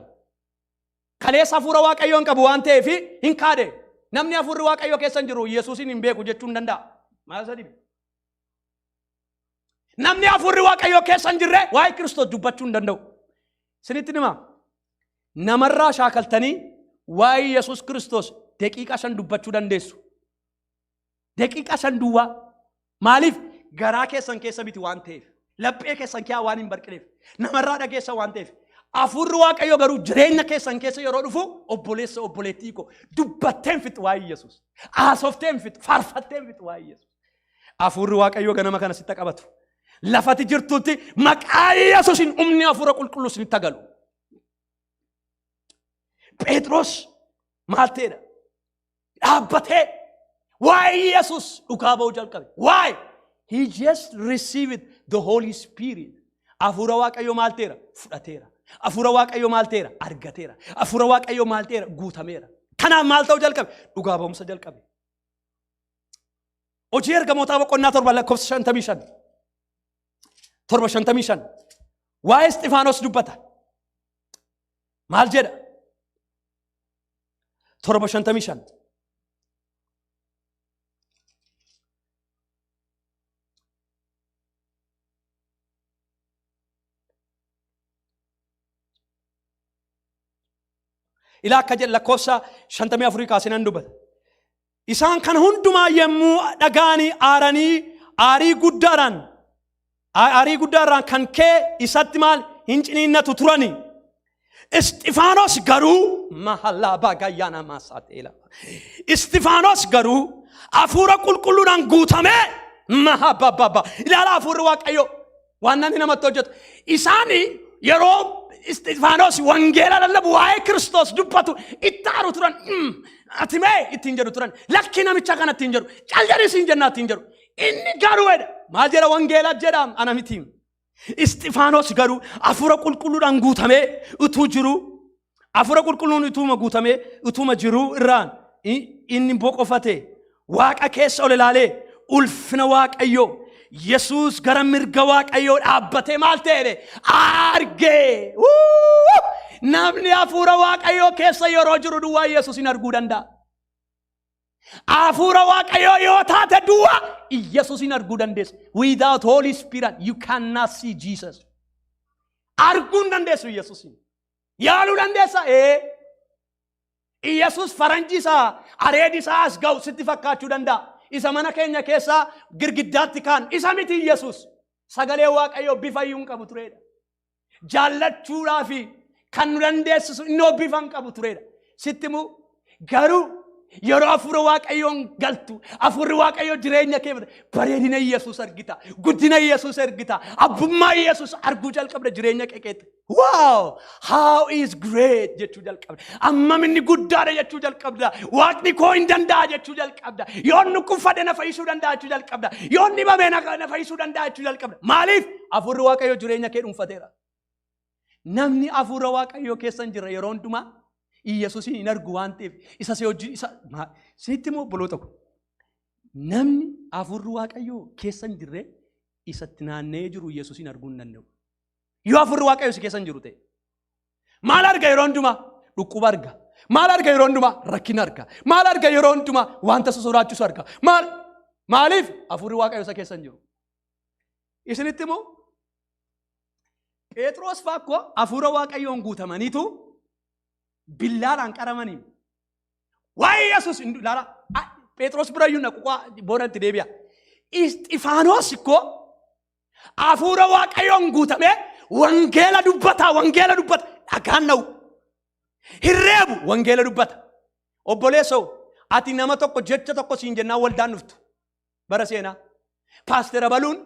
Kaleessa hafuura Waaqayyoo hin qabu waan ta'eef hin kaade. Namni hafuurri Waaqayyoo keessa hin jiru Yesuusin hin beeku jechuu hin danda'a. Maal isa dhibe? Namni hafuurri Waaqayyoo keessa hin jirre waa'ee Kiristoos dubbachuu hin danda'u. Isinitti hima. Namarraa shaakaltanii waa'ee Yesuus Kiristoos daqiiqaa 5 dubbachuu dandeessu. Daqiiqaa 5 duwwaa. Maaliif? Garaa keessan keessa miti waan ta'eef. Laphee keessan keessa waan hin barqineef. Namarraa dhageessa waan ta'eef. Hafuurri Waaqayyoo garuu jireenya keessan keessa yeroo dhufu obboleessa obboleettii koo dubbattee hin fixu waa'ee Yesuus. Haasoftee hin fixu, faarfattee hin fixu waa'ee Yesuus. Hafuurri Waaqayyoo ganama kana sitti qabatu. Lafati jirtutti maqaa Yesuusiin humni hafuura qulqulluu isinitti galu. Phexros maal ta'edha? Dhaabbatee waa'ee Yesuus dhugaa ba'uu jalqabe. Why? He just received the Holy Spirit. Hafuura Waaqayyoo maal ta'eera? Fudhateera. Hafuura Waaqayyoo maal ta'eera? Argateera. Hafuura Waaqayyoo maal ta'eera? Guutameera. Kanaaf maal ta'uu jalqabe? Dhugaa ba'umsa jalqabe. Hojii ergamootaa boqonnaa 7 lakkoofsa 55. 7 55. Waa'ee Isxifaanos dubbata. Maal jedha? 7 55. Ilaa akka jedhe lakkoofsa 54 kaasee nan dubbata. Isaan kana hundumaa yommuu dhaga'anii aaranii aarii guddaadhaan aarii guddaarraan kan ka'e isatti maal hin ciniinnatu turani. Isxifaanos garuu mahallaa baagayyaana maasateela. Isxifaanos garuu hafuura qulqulluudhaan guutamee mahabbabba ilaala hafuurri Waaqayyoo waan namni namatti hojjetu. Isaan yeroo Isxifaanos wangeela lallabu waa'ee Kiristoos dubbatu itti aaru turan. Ati mee ittiin jedhu turan. Lakki namicha kana ittiin jedhu. Cal jedhi siin jennaa ittiin jedhu. Inni garuu jedha. Maal jedha wangeela jedha ana miti. Isxifaanos garuu hafuura qulqulluudhaan guutamee utuu jiruu hafuura qulqulluun utuuma guutamee utuuma jiruu irraan inni boqofate waaqa keessa ol ilaalee ulfina Waaqayyoo Yesuus gara mirga Waaqayyoo dhaabbatee maal ta'e argee. Wuu! Namni hafuura Waaqayyoo keessa yeroo jiru duwwaa Yesuusin arguu danda'a. Hafuura Waaqayyoo yoo taate duwwaa Yesuusin arguu dandeessa. Without Holy Spirit you cannot see Jesus. Arguu hin dandeessu Yesuusin. Yaaluu dandeessa? Ee. Iyyasuus faranjii isaa areedi isaa as ga'u sitti fakkaachuu danda'a. Isa mana keenya keessaa girgiddaatti kaan isa miti Iyyasuus. Sagalee Waaqayyoo bifa iyyuu hin qabu tureedha. Jaallachuudhaa fi kan nu dandeessisu innoo bifa hin qabu tureedha. Sitti immoo garuu yeroo hafuura Waaqayyoon galtu hafuurri Waaqayyoo jireenya kee bareedina Iyyasuus argita. Guddina Iyyasuus argita. Abbummaa Iyyasuus arguu jalqabda jireenya kee keessatti. Wow! How is great jechuu jalqabda. Ammam inni guddaadha jechuu jalqabda. Waaqni koo hin danda'a jechuu jalqabda. Yoo inni kuffadhe na fayyisuu danda'a jechuu jalqabda. Yoo inni dhibame na fayyisuu danda'a jechuu jalqabda. Maaliif? Hafuurri Waaqayyoo jireenya kee dhuunfateera. Namni hafuura Waaqayyoo keessa hin jirre yeroo hundumaa Iyyasuusiin hin argu waan ta'eef isa si hojii isa sitti immoo obboloota ko. Namni hafuurri Waaqayyoo keessa hin jirre isatti naanna'ee jiru Iyyasuusiin arguu hin danda'u. Yoo hafuurri Waaqayyoo si keessa hin jiru ta'e. Maal arga yeroo hundumaa? Dhukkuba arga. Maal arga yeroo hundumaa? Rakkina arga. Maal arga yeroo hundumaa? Wanta isa sodaachisu arga. Maal? Maaliif? Hafuurri Waaqayyoo isa keessa hin jiru. Isinitti immoo Phexros fa'aa akkoo hafuura Waaqayyoon guutamaniitu billaadhaan qaramanii. Waa'ee Yesuus hin ilaala. Phexros birayyuu naqu booda itti deebi'a. Isxifaanos ikkoo Hafuura Waaqayyoon guutamee Wangeela dubbata, wangeela dubbata. Dhagaan na'u. Hirreebu wangeela dubbata. Obboleessoo, ati nama tokko jecha tokko siin jennaan waldaan dhuftu. Bara seenaa. Paastera baluun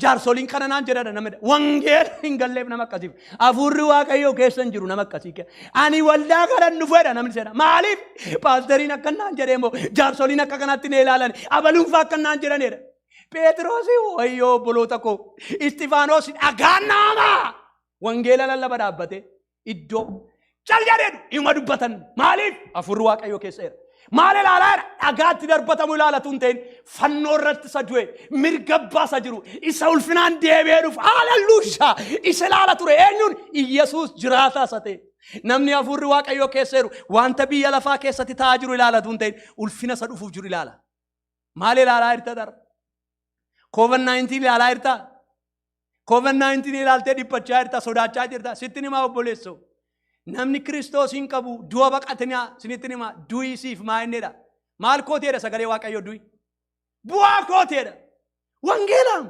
jaarsoliin kana naan jedhadha nama wangeela hin galleef nama akkasiif. Hafuurri Waaqayyoo keessa hin jiru nama akkasii. Ani waldaa kanan dhufeedha namni seenaa. Maaliif? Paasteriin akka naan jedhee immoo jaarsoliin akka kanatti na ilaalan, abaluun fa'aa akka naan jedhanidha. Phexrosi, wayyoo obboloota koo, Istifaanos dhagaan nama wangeela lallaba dhaabbate iddoo cal jedheedu ima dubbatan. Maaliif? Hafuurri Waaqayyoo keessa jira. Maal ilaalaa jira? Dhagaatti darbatamu ilaalatu hin ta'in, fannoo irratti isa du'e, mirga abbaa isa jiru, isa ulfinaan deebi'ee dhufu, haalelluushaa, isa ilaala ture. Eenyuun? Iyyasuus jiraataa isa ta'e. Namni hafuurri Waaqayyoo keessa jiru wanta biyya lafaa keessatti ta'aa jiru ilaalatu hin ta'in, ulfina isa dhufuuf jiru ilaala. Maal ilaalaa jirta dara? COVID-19 ilaalaa jirtaa? COVID-19 ilaaltee dhiphachaa jirta, sodaachaa jirta. Sitti himaa obboleessoo. Namni Kiristoos hin qabu du'a baqatinaa, sinitti himaa, du'i siif maa innedha. Maal kooteedha sagalee Waaqayyoo du'i? Bu'aa kooteedha. Wangeelaam.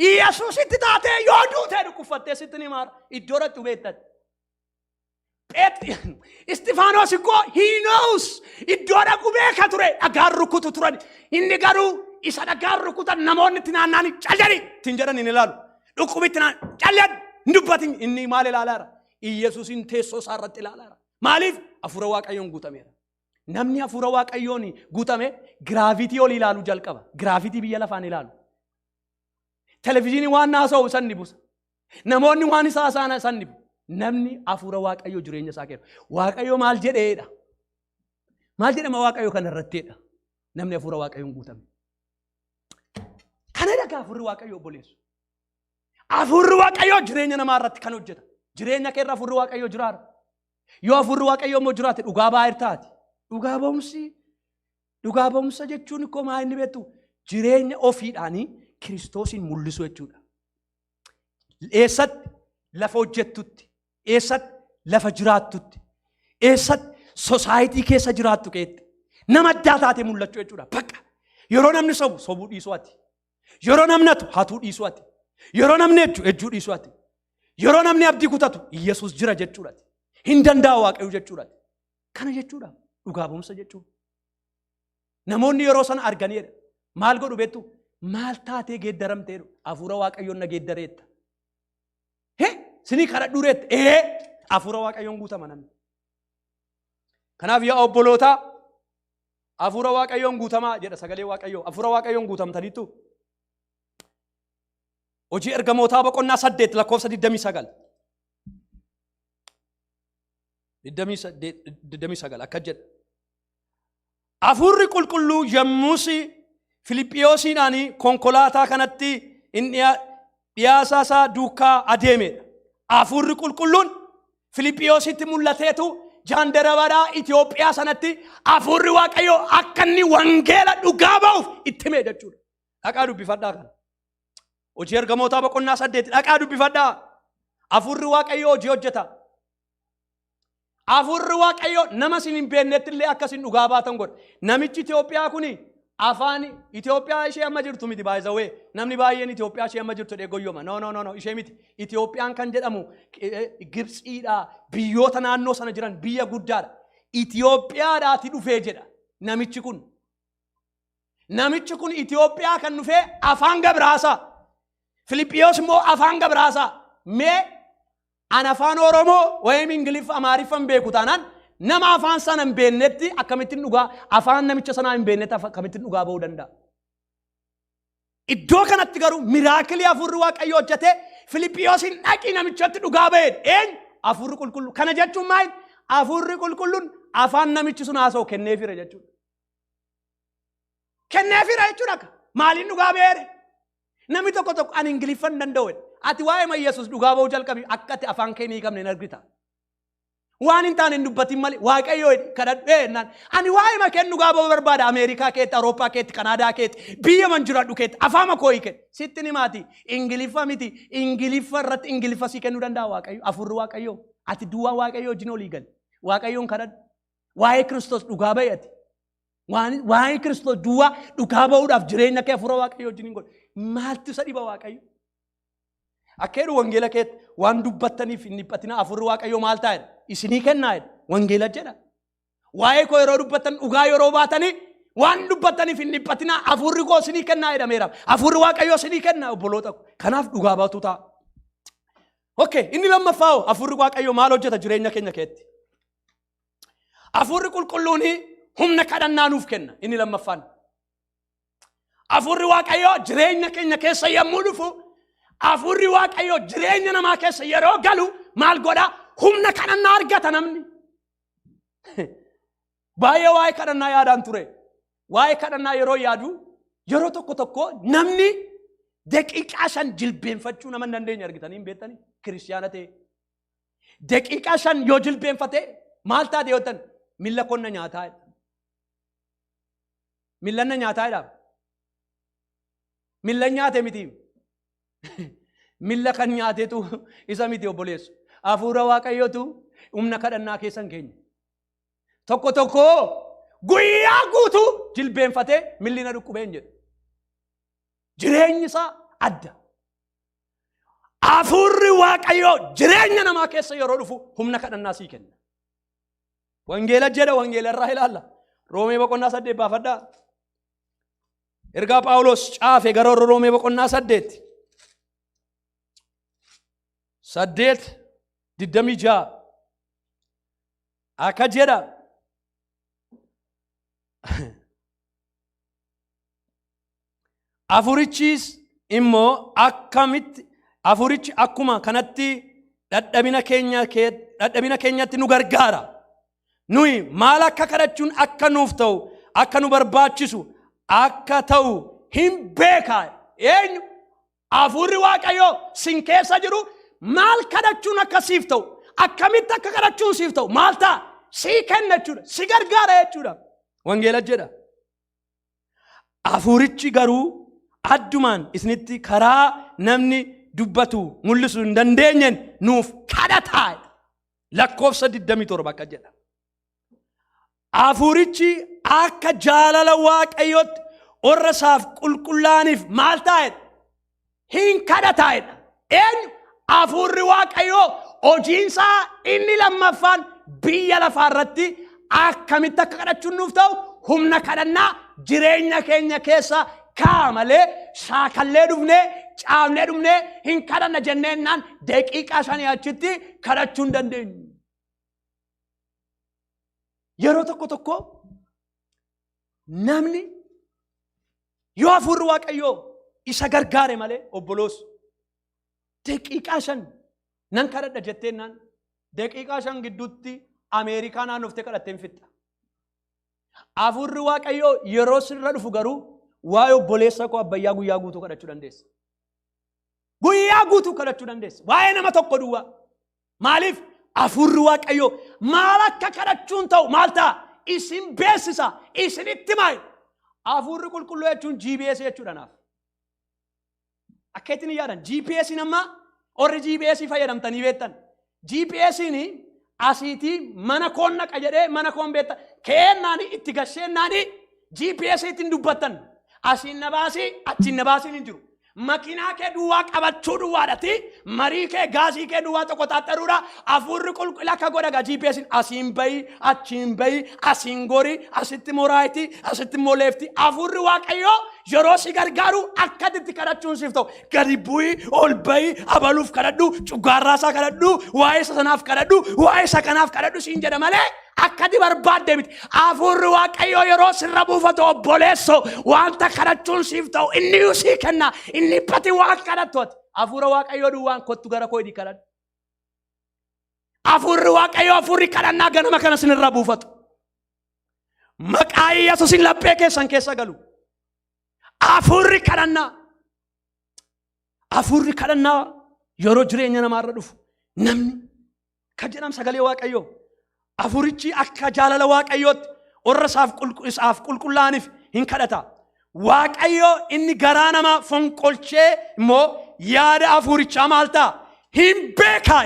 Iyyasuusitti taatee yoo duutee dhukkubfattee, sitti himaa, iddoo irratti beektatti. Istifaanos ikkoo he knows, iddoo dhaqu beeka ture. Dhagaan rukutu turan. Inni garuu isa dhagaan rukutan, namoonni itti naanna'anii cal jedhi ittiin jedhan hin ilaalu. Dhukkubi itti naan cal jedhi hin dubbatin. Inni maal ilaalaara? Iyyasuusin teessoo isaa irratti ilaalaara. Maaliif? Hafuura Waaqayyoon guutameera. Namni hafuura Waaqayyoon guutame gravity ol ilaaluu jalqaba. Gravity biyya lafaan ilaalu. Televizyiinii waan haasa'u san ni busa. Namoonni waan isaa haasa'an san ni busa. Namni hafuura Waaqayyoo jireenya isaa kennu. Waaqayyo maal jedheedha? Maal jedhama Waaqayyo kana irratteedha? Namni hafuura Waaqayyoon guutame. Kana dhagaa hafuurri Waaqayyoo, obboleessu. Hafuurri Waaqayyoo jireenya namaa irratti kan hojjeta. Jireenya kee irra hafuurri Waaqayyoo jiraara. Yoo hafuurri Waaqayyoo immoo jiraate, dhugaa baay'ee taati. Dhugaa ba'umsi, dhugaa ba'umsa jechuun koo maa inni beektu? Jireenya ofiidhaanii Kiristoosiin mul'isu jechuudha. Eessatti? Lafa hojjettutti, eessatti? Lafa jiraattutti, eessatti? Society keessa jiraattu keetti. Nama addaa taate mul'achuu jechuudha. Bakka yeroo namni sobu sobuu dhiisuu ati. Yeroo namni hatu hatuu dhiisuu ati. Yeroo namni ejju ejjuu dhiisuu ati. Yeroo namni abdii kutatu Yesuus jira jechuudha. Hin danda'a Waaqayyo jechuudha. Kana jechuudha dhugaa ba'umsa jechuudha. Namoonni yeroo sana arganiidha. Maal godhu beektu? Maal taatee geeddaramteedhu? Hafuura Waaqayyoon na geeddareetta. He, sinii kadhadhuureetta. Ee, hafuura Waaqayyoon guutama namni. Kanaaf yaa obbolootaa, hafuura Waaqayyoon guutamaa jedha sagalee Waaqayyoo. Hafuura Waaqayyoon guutamtaniittu. Hojii Ergamootaa boqonnaa 8 lakkoofsa 29. 28, 29 akka jedha. Hafuurri qulqulluu yommus Filiphiyosiidhaan konkolaataa kanatti inni dhiyaasaa isaa duukaa adeemedha. Hafuurri qulqulluun Filiphiyositti mul'ateetu jaandarabaadhaa Itoophiyaa sanatti hafuurri Waaqayyoo akka inni wangeela dhugaa ba'uuf itti hime jechuudha. Dhaqaa dubbifadhaa kana. Hojii Ergamootaa boqonnaa 8 dhaqaa dubbifadhaa. Hafuurri Waaqayyoo hojii hojjeta. Hafuurri Waaqayyoo nama isin hin beeknetti illee akka isin dhugaa baatan godha. Namichi Itoophiyaa kuni afaan Itoophiyaa ishee amma jirtu miti, baay'izawee. Namni baay'een Itoophiyaa ishee amma jirtu jedhee goyyoma. No, no, no, no, ishee miti. Itoophiyaan kan jedhamu Gibxiidha. Biyyoota naannoo sana jiran, biyya guddaadha. Itoophiyaadhaati dhufee jedha namichi kun. Namichi kun Itoophiyaa kan dhufee afaan Gabraasaa. Filiphiyos immoo afaan Gabraasaa. Mee an afaan Oromoo wayim Ingiliffa, Amaariffa hin beeku taanaan, nama afaan sana hin beeknetti akkamittiin dhugaa, afaan namicha sanaa hin beeknetti akkamittiin dhugaa ba'uu danda'a? Iddoo kanatti garuu miracle hafuurri Waaqayyoo hojjetee Filiphiyoosin dhaqii namichatti dhugaa ba'een. Eenyu? Hafuurri qulqulluu. Kana jechuun maal? Hafuurri qulqulluun afaan namichi sun haasa'u kenneefira jechuudha. Kenneefira jechuudha. Maaliin dhugaa ba'eere? Namni tokko tokko ani Ingiliffa hin danda'u jedha. Ati waa'ee Yesuus dhugaa ba'uu jalqabi, akka ati afaan kee hin hiikamne hin argita. Waan hin taane hin dubbatin malee, Waaqayyoo kadhadhu jennaan. Ani waa'ee makeen dhugaa ba'uu barbaada, Ameerikaa keetti, Awurooppaa keetti, Kanaadaa keetti, biyya man jiraadhu keetti, afaan koo hiike. Sitti himaati. Ingiliffa miti. Ingiliffa irratti Ingiliffa sii kennuu danda'a Waaqayyo. Hafuurri Waaqayyoo. Ati duwwaa Waaqayyoo wajjin olii gali. Waaqayyoon kadhadhu. Waa'ee Kiristoos dhugaa ba'i ati. Waa'ee Kiristoos duwwaa dhugaa ba'uudhaaf jireenya kee hafuura Waaqayyoo wajjin hin godhu. Maaltu isa dhiba Waaqayyo? Akka jedhu wangeela keetti waan dubbattaniif hin dhiphatinaa, hafuurri Waaqayyoo maal ta'a jedha? Isinii kennaa jedha. Wangeela jedha. Waa'ee koo yeroo dubbattan, dhugaa yeroo baatanii, waan dubbattaniif hin dhiphatinaa, hafuurri koo isinii kennaa jedhameera. Hafuurri Waaqayyoo isinii kenna, obboloota ko. Kanaaf dhugaa baatu ta'a. Okay, inni lammaffaa hoo hafuurri Waaqayyoo maal hojjeta jireenya keenya keetti? Hafuurri qulqulluun humna kadhannaa nuuf kenna inni lammaffaan. Hafuurri Waaqayyoo jireenya keenya keessa yommuu dhufu, hafuurri Waaqayyoo jireenya namaa keessa yeroo galu maal godha? Humna kadhannaa argata namni. Baay'ee waa'ee kadhannaa yaadaan ture. Waa'ee kadhannaa yeroo yaadu, yeroo tokko tokko namni daqiiqaa 5 jilbeenfachuu nama hin dandeenye argitanii hin beektanii, kiristiyaana ta'e. Daqiiqaa 5 yoo jilbeenfate maal taate yoo ta'an, miilla konna nyaataa jedha. Millanna nyaataa jedha. Milla nyaate miti. Milla kan nyaatetu isa miti, obboleessu. Hafuura Waaqayyootu humna kadhannaa keessan keenya. Tokko tokko guyyaa guutuu jilbeenfatee milli na dhukkubeen jedhu. Jireenyi isaa adda. Hafuurri Waaqayyoo jireenya namaa keessa yeroo dhufu humna kadhannaa sii kenna. Wangeela jedha, wangeela irraa ilaalla. Roomee boqonnaa 8 baafadhaa. Ergaa Phaawulos caafe gara warra Roomee boqonnaa 8. 8:26 akka jedha. Afurichis immoo akkamitti, afurichi akkuma kanatti dadhabina keenyatti nu gargaara. Nuyi maal akka kadhachuun akka nuuf ta'u, akka nu barbaachisu akka ta'u hin beekaa. Eenyu? Hafuurri Waaqayyoo sin keessa jiru maal kadhachuun akka siif ta'u, akkamitti akka kadhachuun siif ta'u maal ta'a? Sii kenna jechuudha. Si gargaara jechuudha. Wangeela jedha. Hafuurichi garuu addumaan isinitti karaa namni dubbatu mul'isu hin dandeenyeen nuuf kadhataa. Lakkoofsa 27 akka jedha. Hafuurichi akka jaalala Waaqayyootti warra isaaf qulqullaa'aniif maal taa'edha? Hin kadhataa'edha. Eenyu? Hafuurri Waaqayyoo hojiinsaa inni lammaffaan biyya lafaa irratti akkamitti akka kadhachuun nuuf ta'u humna kadhannaa jireenya keenya keessa kaa'a malee, shaakallee dhufnee caamnee dhufnee hin kadhanna jenneennaan daqiiqaa 5 achitti kadhachuu hin dandeenyu. Yeroo tokko tokko namni yoo hafuurri Waaqayyoo isa gargaare malee, obboloos, daqiiqaa 5 nan kadhadha jetteennaan daqiiqaa 5 gidduutti Ameerikaa naannoftee kadhattee hin fixxa. Hafuurri Waaqayyoo yeroo sirra dhufu garuu waa'ee obboleessa koo Abbayyaa guyyaa guutuu kadhachuu dandeessa. Guyyaa guutuu kadhachuu dandeessa. Waa'ee nama tokko duwwaa. Maaliif? Hafuurri Waaqayyoo maal akka kadhachuun ta'u maal ta'a? Isin beeksisa. Isinitti maal? Hafuurri qulqulluu jechuun GPS jechuudha naaf. Akka ittiin yaadan GPS amma warri GPS fayyadamtanii beektan. GPS'n asiitii mana koon naqa jedhee mana koon beektan. Keennaani itti gasheennaani GPS ittiin dubbattan. Asiin na baasii, achiin na baasiin hin jiru. Makiinaa kee duwwaa qabachuu duwwaadhati, marii kee, gaasii kee duwwaa tokko xaxxaruudha. Hafuurri qulqulluu akka godha gaa GPS'n asiin bayi, achiin bayi, asiin gori, asitti immoo raayitii, asitti immoo leeftii. Hafuurri Waaqayyoo yeroo si gargaaru akka itti kadhachuun siif ta'u, gadi bu'i, ol bayi, abaluuf kadhadhu, cuggaarraa isaa kadhadhu, waa'ee isa sanaaf kadhadhu, waa'ee isa kanaaf kadhadhu siin jedha malee akka ati barbaadde miti. Hafuurri Waaqayyoo yeroo sirra buufatu, obboleesso, wanta kadhachuun siif ta'u inni iyyuu sii kenna. Inni dhiphati waan kadhattu ati. Hafuura Waaqayyoo duwwaan kottu gara koo hidhii kadhadhu. Hafuurri Waaqayyoo, hafuurri kadhannaa ganama kana sinirra buufatu. Maqaa Yesuusin laphee keessan keessa galu. Hafuurri kadhannaa. Hafuurri kadhannaa yeroo jireenya namaarra dhufu namni ka jedham sagalee Waaqayyoo. Hafuurichi akka jaalala Waaqayyootti warra isaaf qulqullaa'aniif hin kadhata. Waaqayyo inni garaa namaa fonqolchee immoo yaada hafuurichaa maal ta'a? Hin beekaa.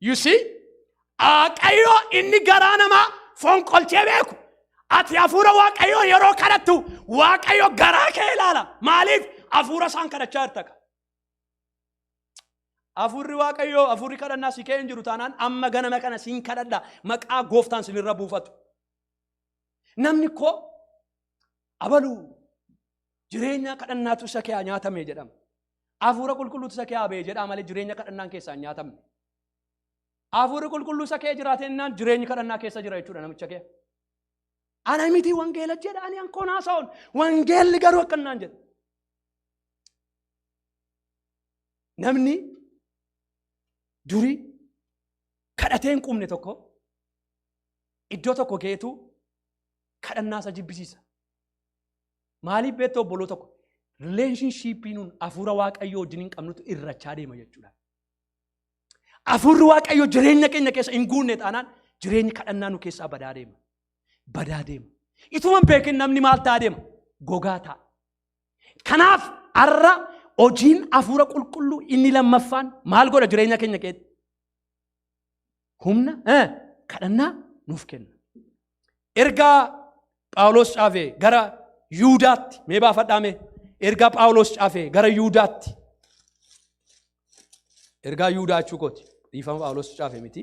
You see? Waaqayyo inni garaa namaa fonqolchee beeku. Ati hafuura Waaqayyoo yeroo kadhattu Waaqayyo garaa kee ilaala. Maaliif? Hafuura isaan kadhachaa jirta. Hafuurri Waaqayyoo, hafuurri kadhannaa si kee hin jiru taanaan amma ganama kana siin kadhadha. Maqaa gooftaan sinirra buufatu. Namni koo abalu jireenya kadhannaatu isa kee nyaatame jedhama. Hafuura qulqulluutu isa kee ba'e jedhaa malee jireenya kadhannaan keessaa hin nyaatamne. Hafuurri qulqulluu isa kee jiraatennaan jireenyi kadhannaa keessa jira jechuudha namicha kee. Ana miti wangeela jedha ani ankoon haasa'uun wangeelli garuu akkannaan jedha. Namni durii kadhatee hin quufne tokko iddoo tokko geetu kadhannaa isa jibbisiisa. Maaliif beektu obboloo tokko relationshipii nuun hafuura waaqayyoo wajjin hin qabnutu irrachaa deema jechuudha. Hafuurri waaqayyoo jireenya keenya keessa hin guunne taanaan jireenyi kadhannaa nu keessaa badaa deema. Badaa deema. Ituma hin beekin namni maal ta'aa deema? Gogaa ta'a. Kanaaf har'a hojiin hafuura qulqulluu inni lammaffaan maal godha jireenya keenya keessatti? Humna kadhannaa nuuf kenna. Ergaa Phaawulos caafe gara Yihudaatti mee baafadhaa mee. Ergaa Phaawulos caafe gara Yihudaatti. Ergaa Yihudaa jechuu kooti. Dhiifama Phaawulos caafe miti.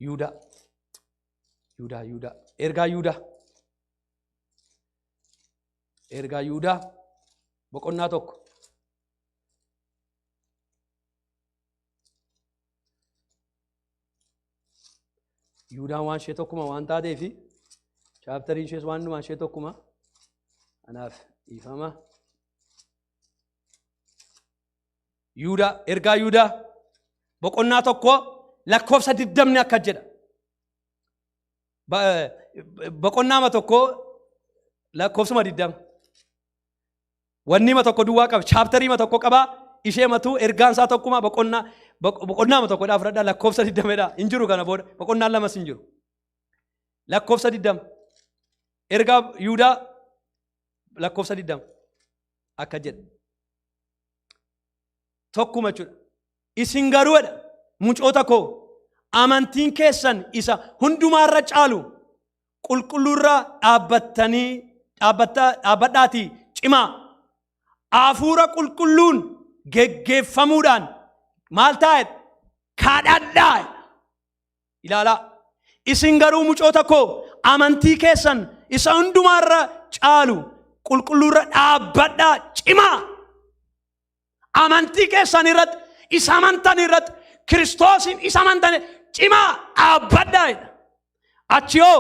Yihudaa. Yihudaa Yihudaa. Ergaa Yihudaa. Ergaa Yihudaa boqonnaa 1. Yihuudaan waan ishee tokkuma waan taateefi chapteriin ishees waan dhumaan ishee tokkuma. Kanaaf dhiifama. Yihudaa ergaa Yihudaa boqonnaa 1 lakkoofsa 20 akka jedha. Boqonnaama 1 lakkoofsuma 20. Wannima tokko duwwaa qaba. Chapteriima tokko qaba. Ishee matuu ergaan isaa tokkuma boqonnaa boqonnaama tokkodhaa fudhadhaa lakkoofsa digdamedha. Hin jiru kana booda boqonnaan lamas hin jiru. Lakkoofsa 20. Ergaa Yihudaa lakkoofsa 20 akka jedha. Tokkuma jechuudha. Isin garuu jedha mucoota koo amantiin keessan isa hundumaarra caalu qulqulluurra dhaabbattanii dhaabbadhaatii cimaa. Hafuura qulqulluun geggeeffamuudhaan maal ta'a jedha? Kadhadhaa jedha. Ilaalaa. Isin garuu mucoota koo amantii keessan isa hundumaarra caalu qulqulluurra dhaabbadhaa cimaa. Amantii keessan irratti isa amantan irratti Kiristoosiin isa amantan cimaa dhaabbadhaa jedha. Achi hoo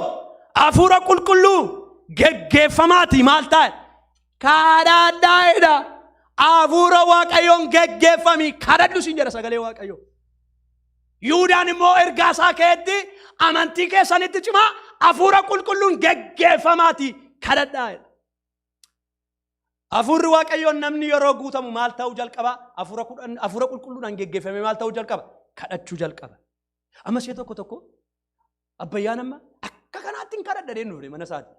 hafuura qulqulluu geggeeffamaati maal ta'a? Kadhadhaa jedha. Hafuura Waaqayyoon geggeeffami kadhadhu siin jedha sagalee Waaqayyoo. Yihuudaan immoo ergaa isaa keetti amantii keessanitti cimaa hafuura qulqulluun geggeeffamaati kadhadhaa jedha. Hafuurri Waaqayyoon namni yeroo guutamu maal ta'uu jalqaba? Hafuura qulqulluudhaan geggeeffamee maal ta'uu jalqaba? Kadhachuu jalqaba. Amma ishee tokko tokko abbayyaan amma akka kanaatti hin kadhadha dheen dhufne mana isaati.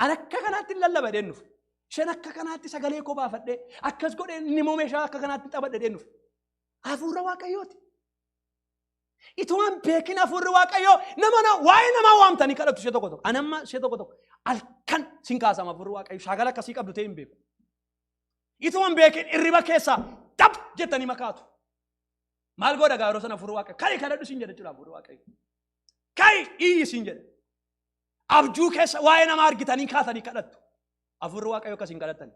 An akka kanaatti hin lallaba dheen dhufe. Isheen akka kanaatti sagalee koo baafadhee akkas godhee inni immoo meeshaa akka kanaatti taphadhe dheen dhufe. Hafuura Waaqayyooti. Ituma hin beekin hafuurri Waaqayyoo nama na waa'ee namaa waamtanii kadhatu ishee tokko tokko. Ani amma ishee tokko tokko halkan sin kaasama hafuurri Waaqayyoo shaakala akkasii qabdu ta'e hin beeku. Ituma hin beekin irriba keessaa xap jettanii makaatu. Maal godha gaa yeroo sana hafuurri Waaqayyoo ka'i kadhadhu siin jedha jechuudha hafuurri Waaqayyoo. Ka'i iyyi siin jedha. Abjuu keessa waa'ee namaa argitanii kaatanii kadhattu. Hafuurri Waaqayyoo akkasiin kadhattan.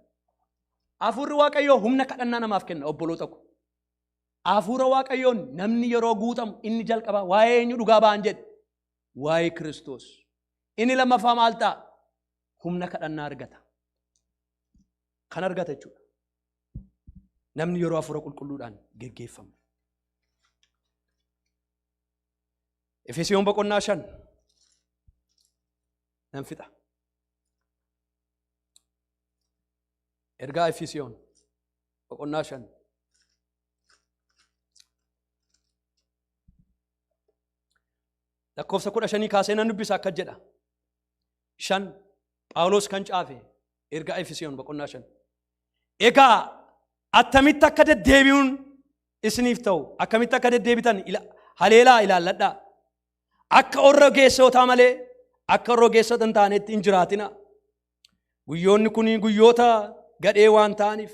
Hafuurri Waaqayyoo humna kadhannaa namaaf kenna obboloota ko. Hafuura Waaqayyoon namni yeroo guutamu inni jalqabaa waa'ee eenyu dhugaa ba'an jedhe? Waa'ee Kiristoos. Inni lammaffaa maal ta'a? Humna kadhannaa argata. Kan argata jechuudha. Namni yeroo hafuura qulqulluudhaan geggeeffamu. Efesiyoon boqonnaa 5 nan fixa. Ergaa Efesiyoon boqonnaa 5. Lakkoofsa 15 kaasee nan dubbisa akka jedha. 5 Phaawulos kan caafe ergaa Efesiyoon boqonnaa 5. Egaa attamitti akka deddeebi'uun isiniif ta'u akkamitti akka deddeebitan haleelaa ilaalladhaa. Akka warra ogeessotaa malee akka warra ogeessota hin taanetti hin jiraatina. Guyyoonni kun guyyoota gadhee waan ta'aniif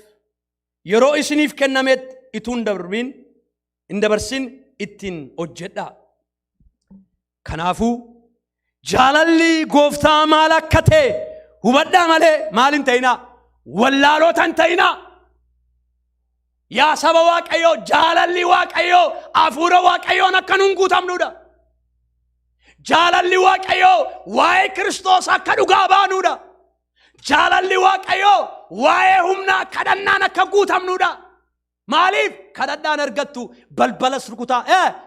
yeroo isiniif kennametti ituu hin darbiin Hin dabarsin ittiin hojjedhaa. Kanaafuu jaalalli gooftaa maal akka ta'e hubadhaa malee maal hin ta'inaa? Wallaalota hin ta'inaa. Yaa saba Waaqayyoo, jaalalli Waaqayyoo hafuura Waaqayyoon akka nun guutamnudha. Jaalalli Waaqayyoo waa'ee Kiristoos akka dhugaa baanudha. Jaalalli Waaqayyoo waa'ee humnaa kadhannaan akka guutamnudha. Maaliif kadhadhaan argattu, balbalas rukutaa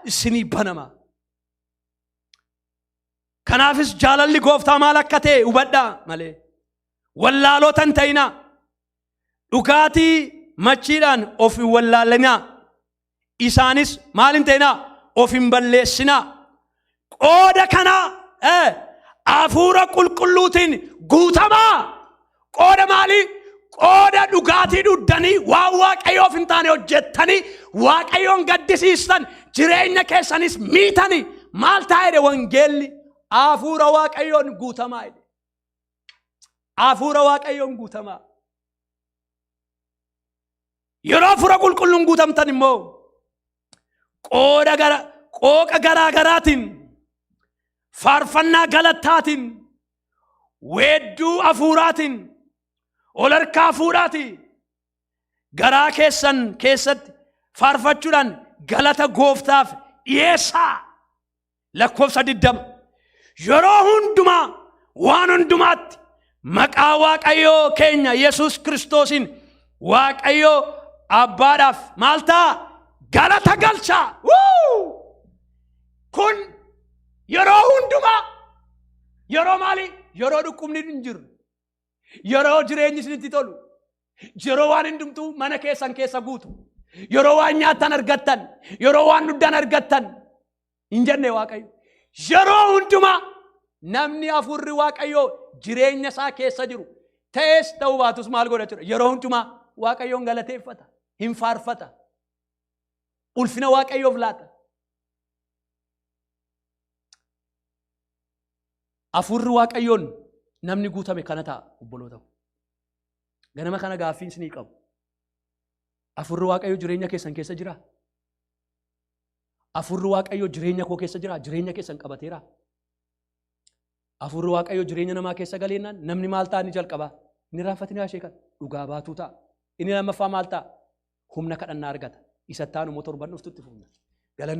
isinii banama. Kanaafis jaalalli gooftaa maal akka ta'e hubadhaa malee wallaalota hin ta'inaa. Dhugaatii machiidhaan of hin wallaalinaa. Isaanis maal hin ta'inaa? Of hin balleessinaa. Qooda kanaa hafuura qulqulluutiin guutamaa. Qooda maalii? Qooda dhugaatii dhuddanii waan Waaqayyoof hin taane hojjettanii Waaqayyoon gaddisiistan, jireenya keessanis miitanii, maal ta'a jedhe wangeelli? Hafuura Waaqayyoon guutamaa jedhe. Hafuura Waaqayyoon guutamaa. Yeroo hafuura qulqulluun guutamtan immoo qooda gara qooqa garaa garaatiin, faarfannaa galataatiin, weedduu hafuuraatiin ol harkaa fuudhaati garaa keessan keessatti faarfachuudhaan galata gooftaaf dhiyeessaa. Lakkoofsa 20. Yeroo hundumaa waan hundumaatti maqaa Waaqayyoo keenya Yesuus Kiristoosiin Waaqayyoo Abbaadhaaf maal ta'a? Galata galchaa. Wuu! Kun yeroo hundumaa, yeroo maali? Yeroo dhukkubni hin jirre, yeroo jireenyi isinitti tolu, yeroo waan hundumtuu mana keessan keessa guutu, yeroo waan nyaattan argattan, yeroo waan dhugdan argattan hin jenne Waaqayyo. Yeroo hundumaa namni hafuurri Waaqayyoo jireenya isaa keessa jiru ta'es ta'uu baatus maal godha jechuudha? Yeroo hundumaa Waaqayyoon galateeffata, hin faarfata, ulfina Waaqayyoof laata. Hafuurri Waaqayyoon namni guutame kana ta'a, obboloota. Ganama kana gaaffiin isinii qabu. Hafuurri Waaqayyoo jireenya keessan keessa jiraa? Hafuurri Waaqayyoo jireenya koo keessa jiraa? Jireenya keessan qabateeraa? Hafuurri Waaqayyoo jireenya namaa keessa galeennaan namni maal ta'a? Inni jalqabaa, inni raanfatinaa ishee kana dhugaa baatuu ta'a. Inni lammaffaa maal ta'a? Humna kadhannaa argata. Isa taanu immoo torban dhuftutti fufna.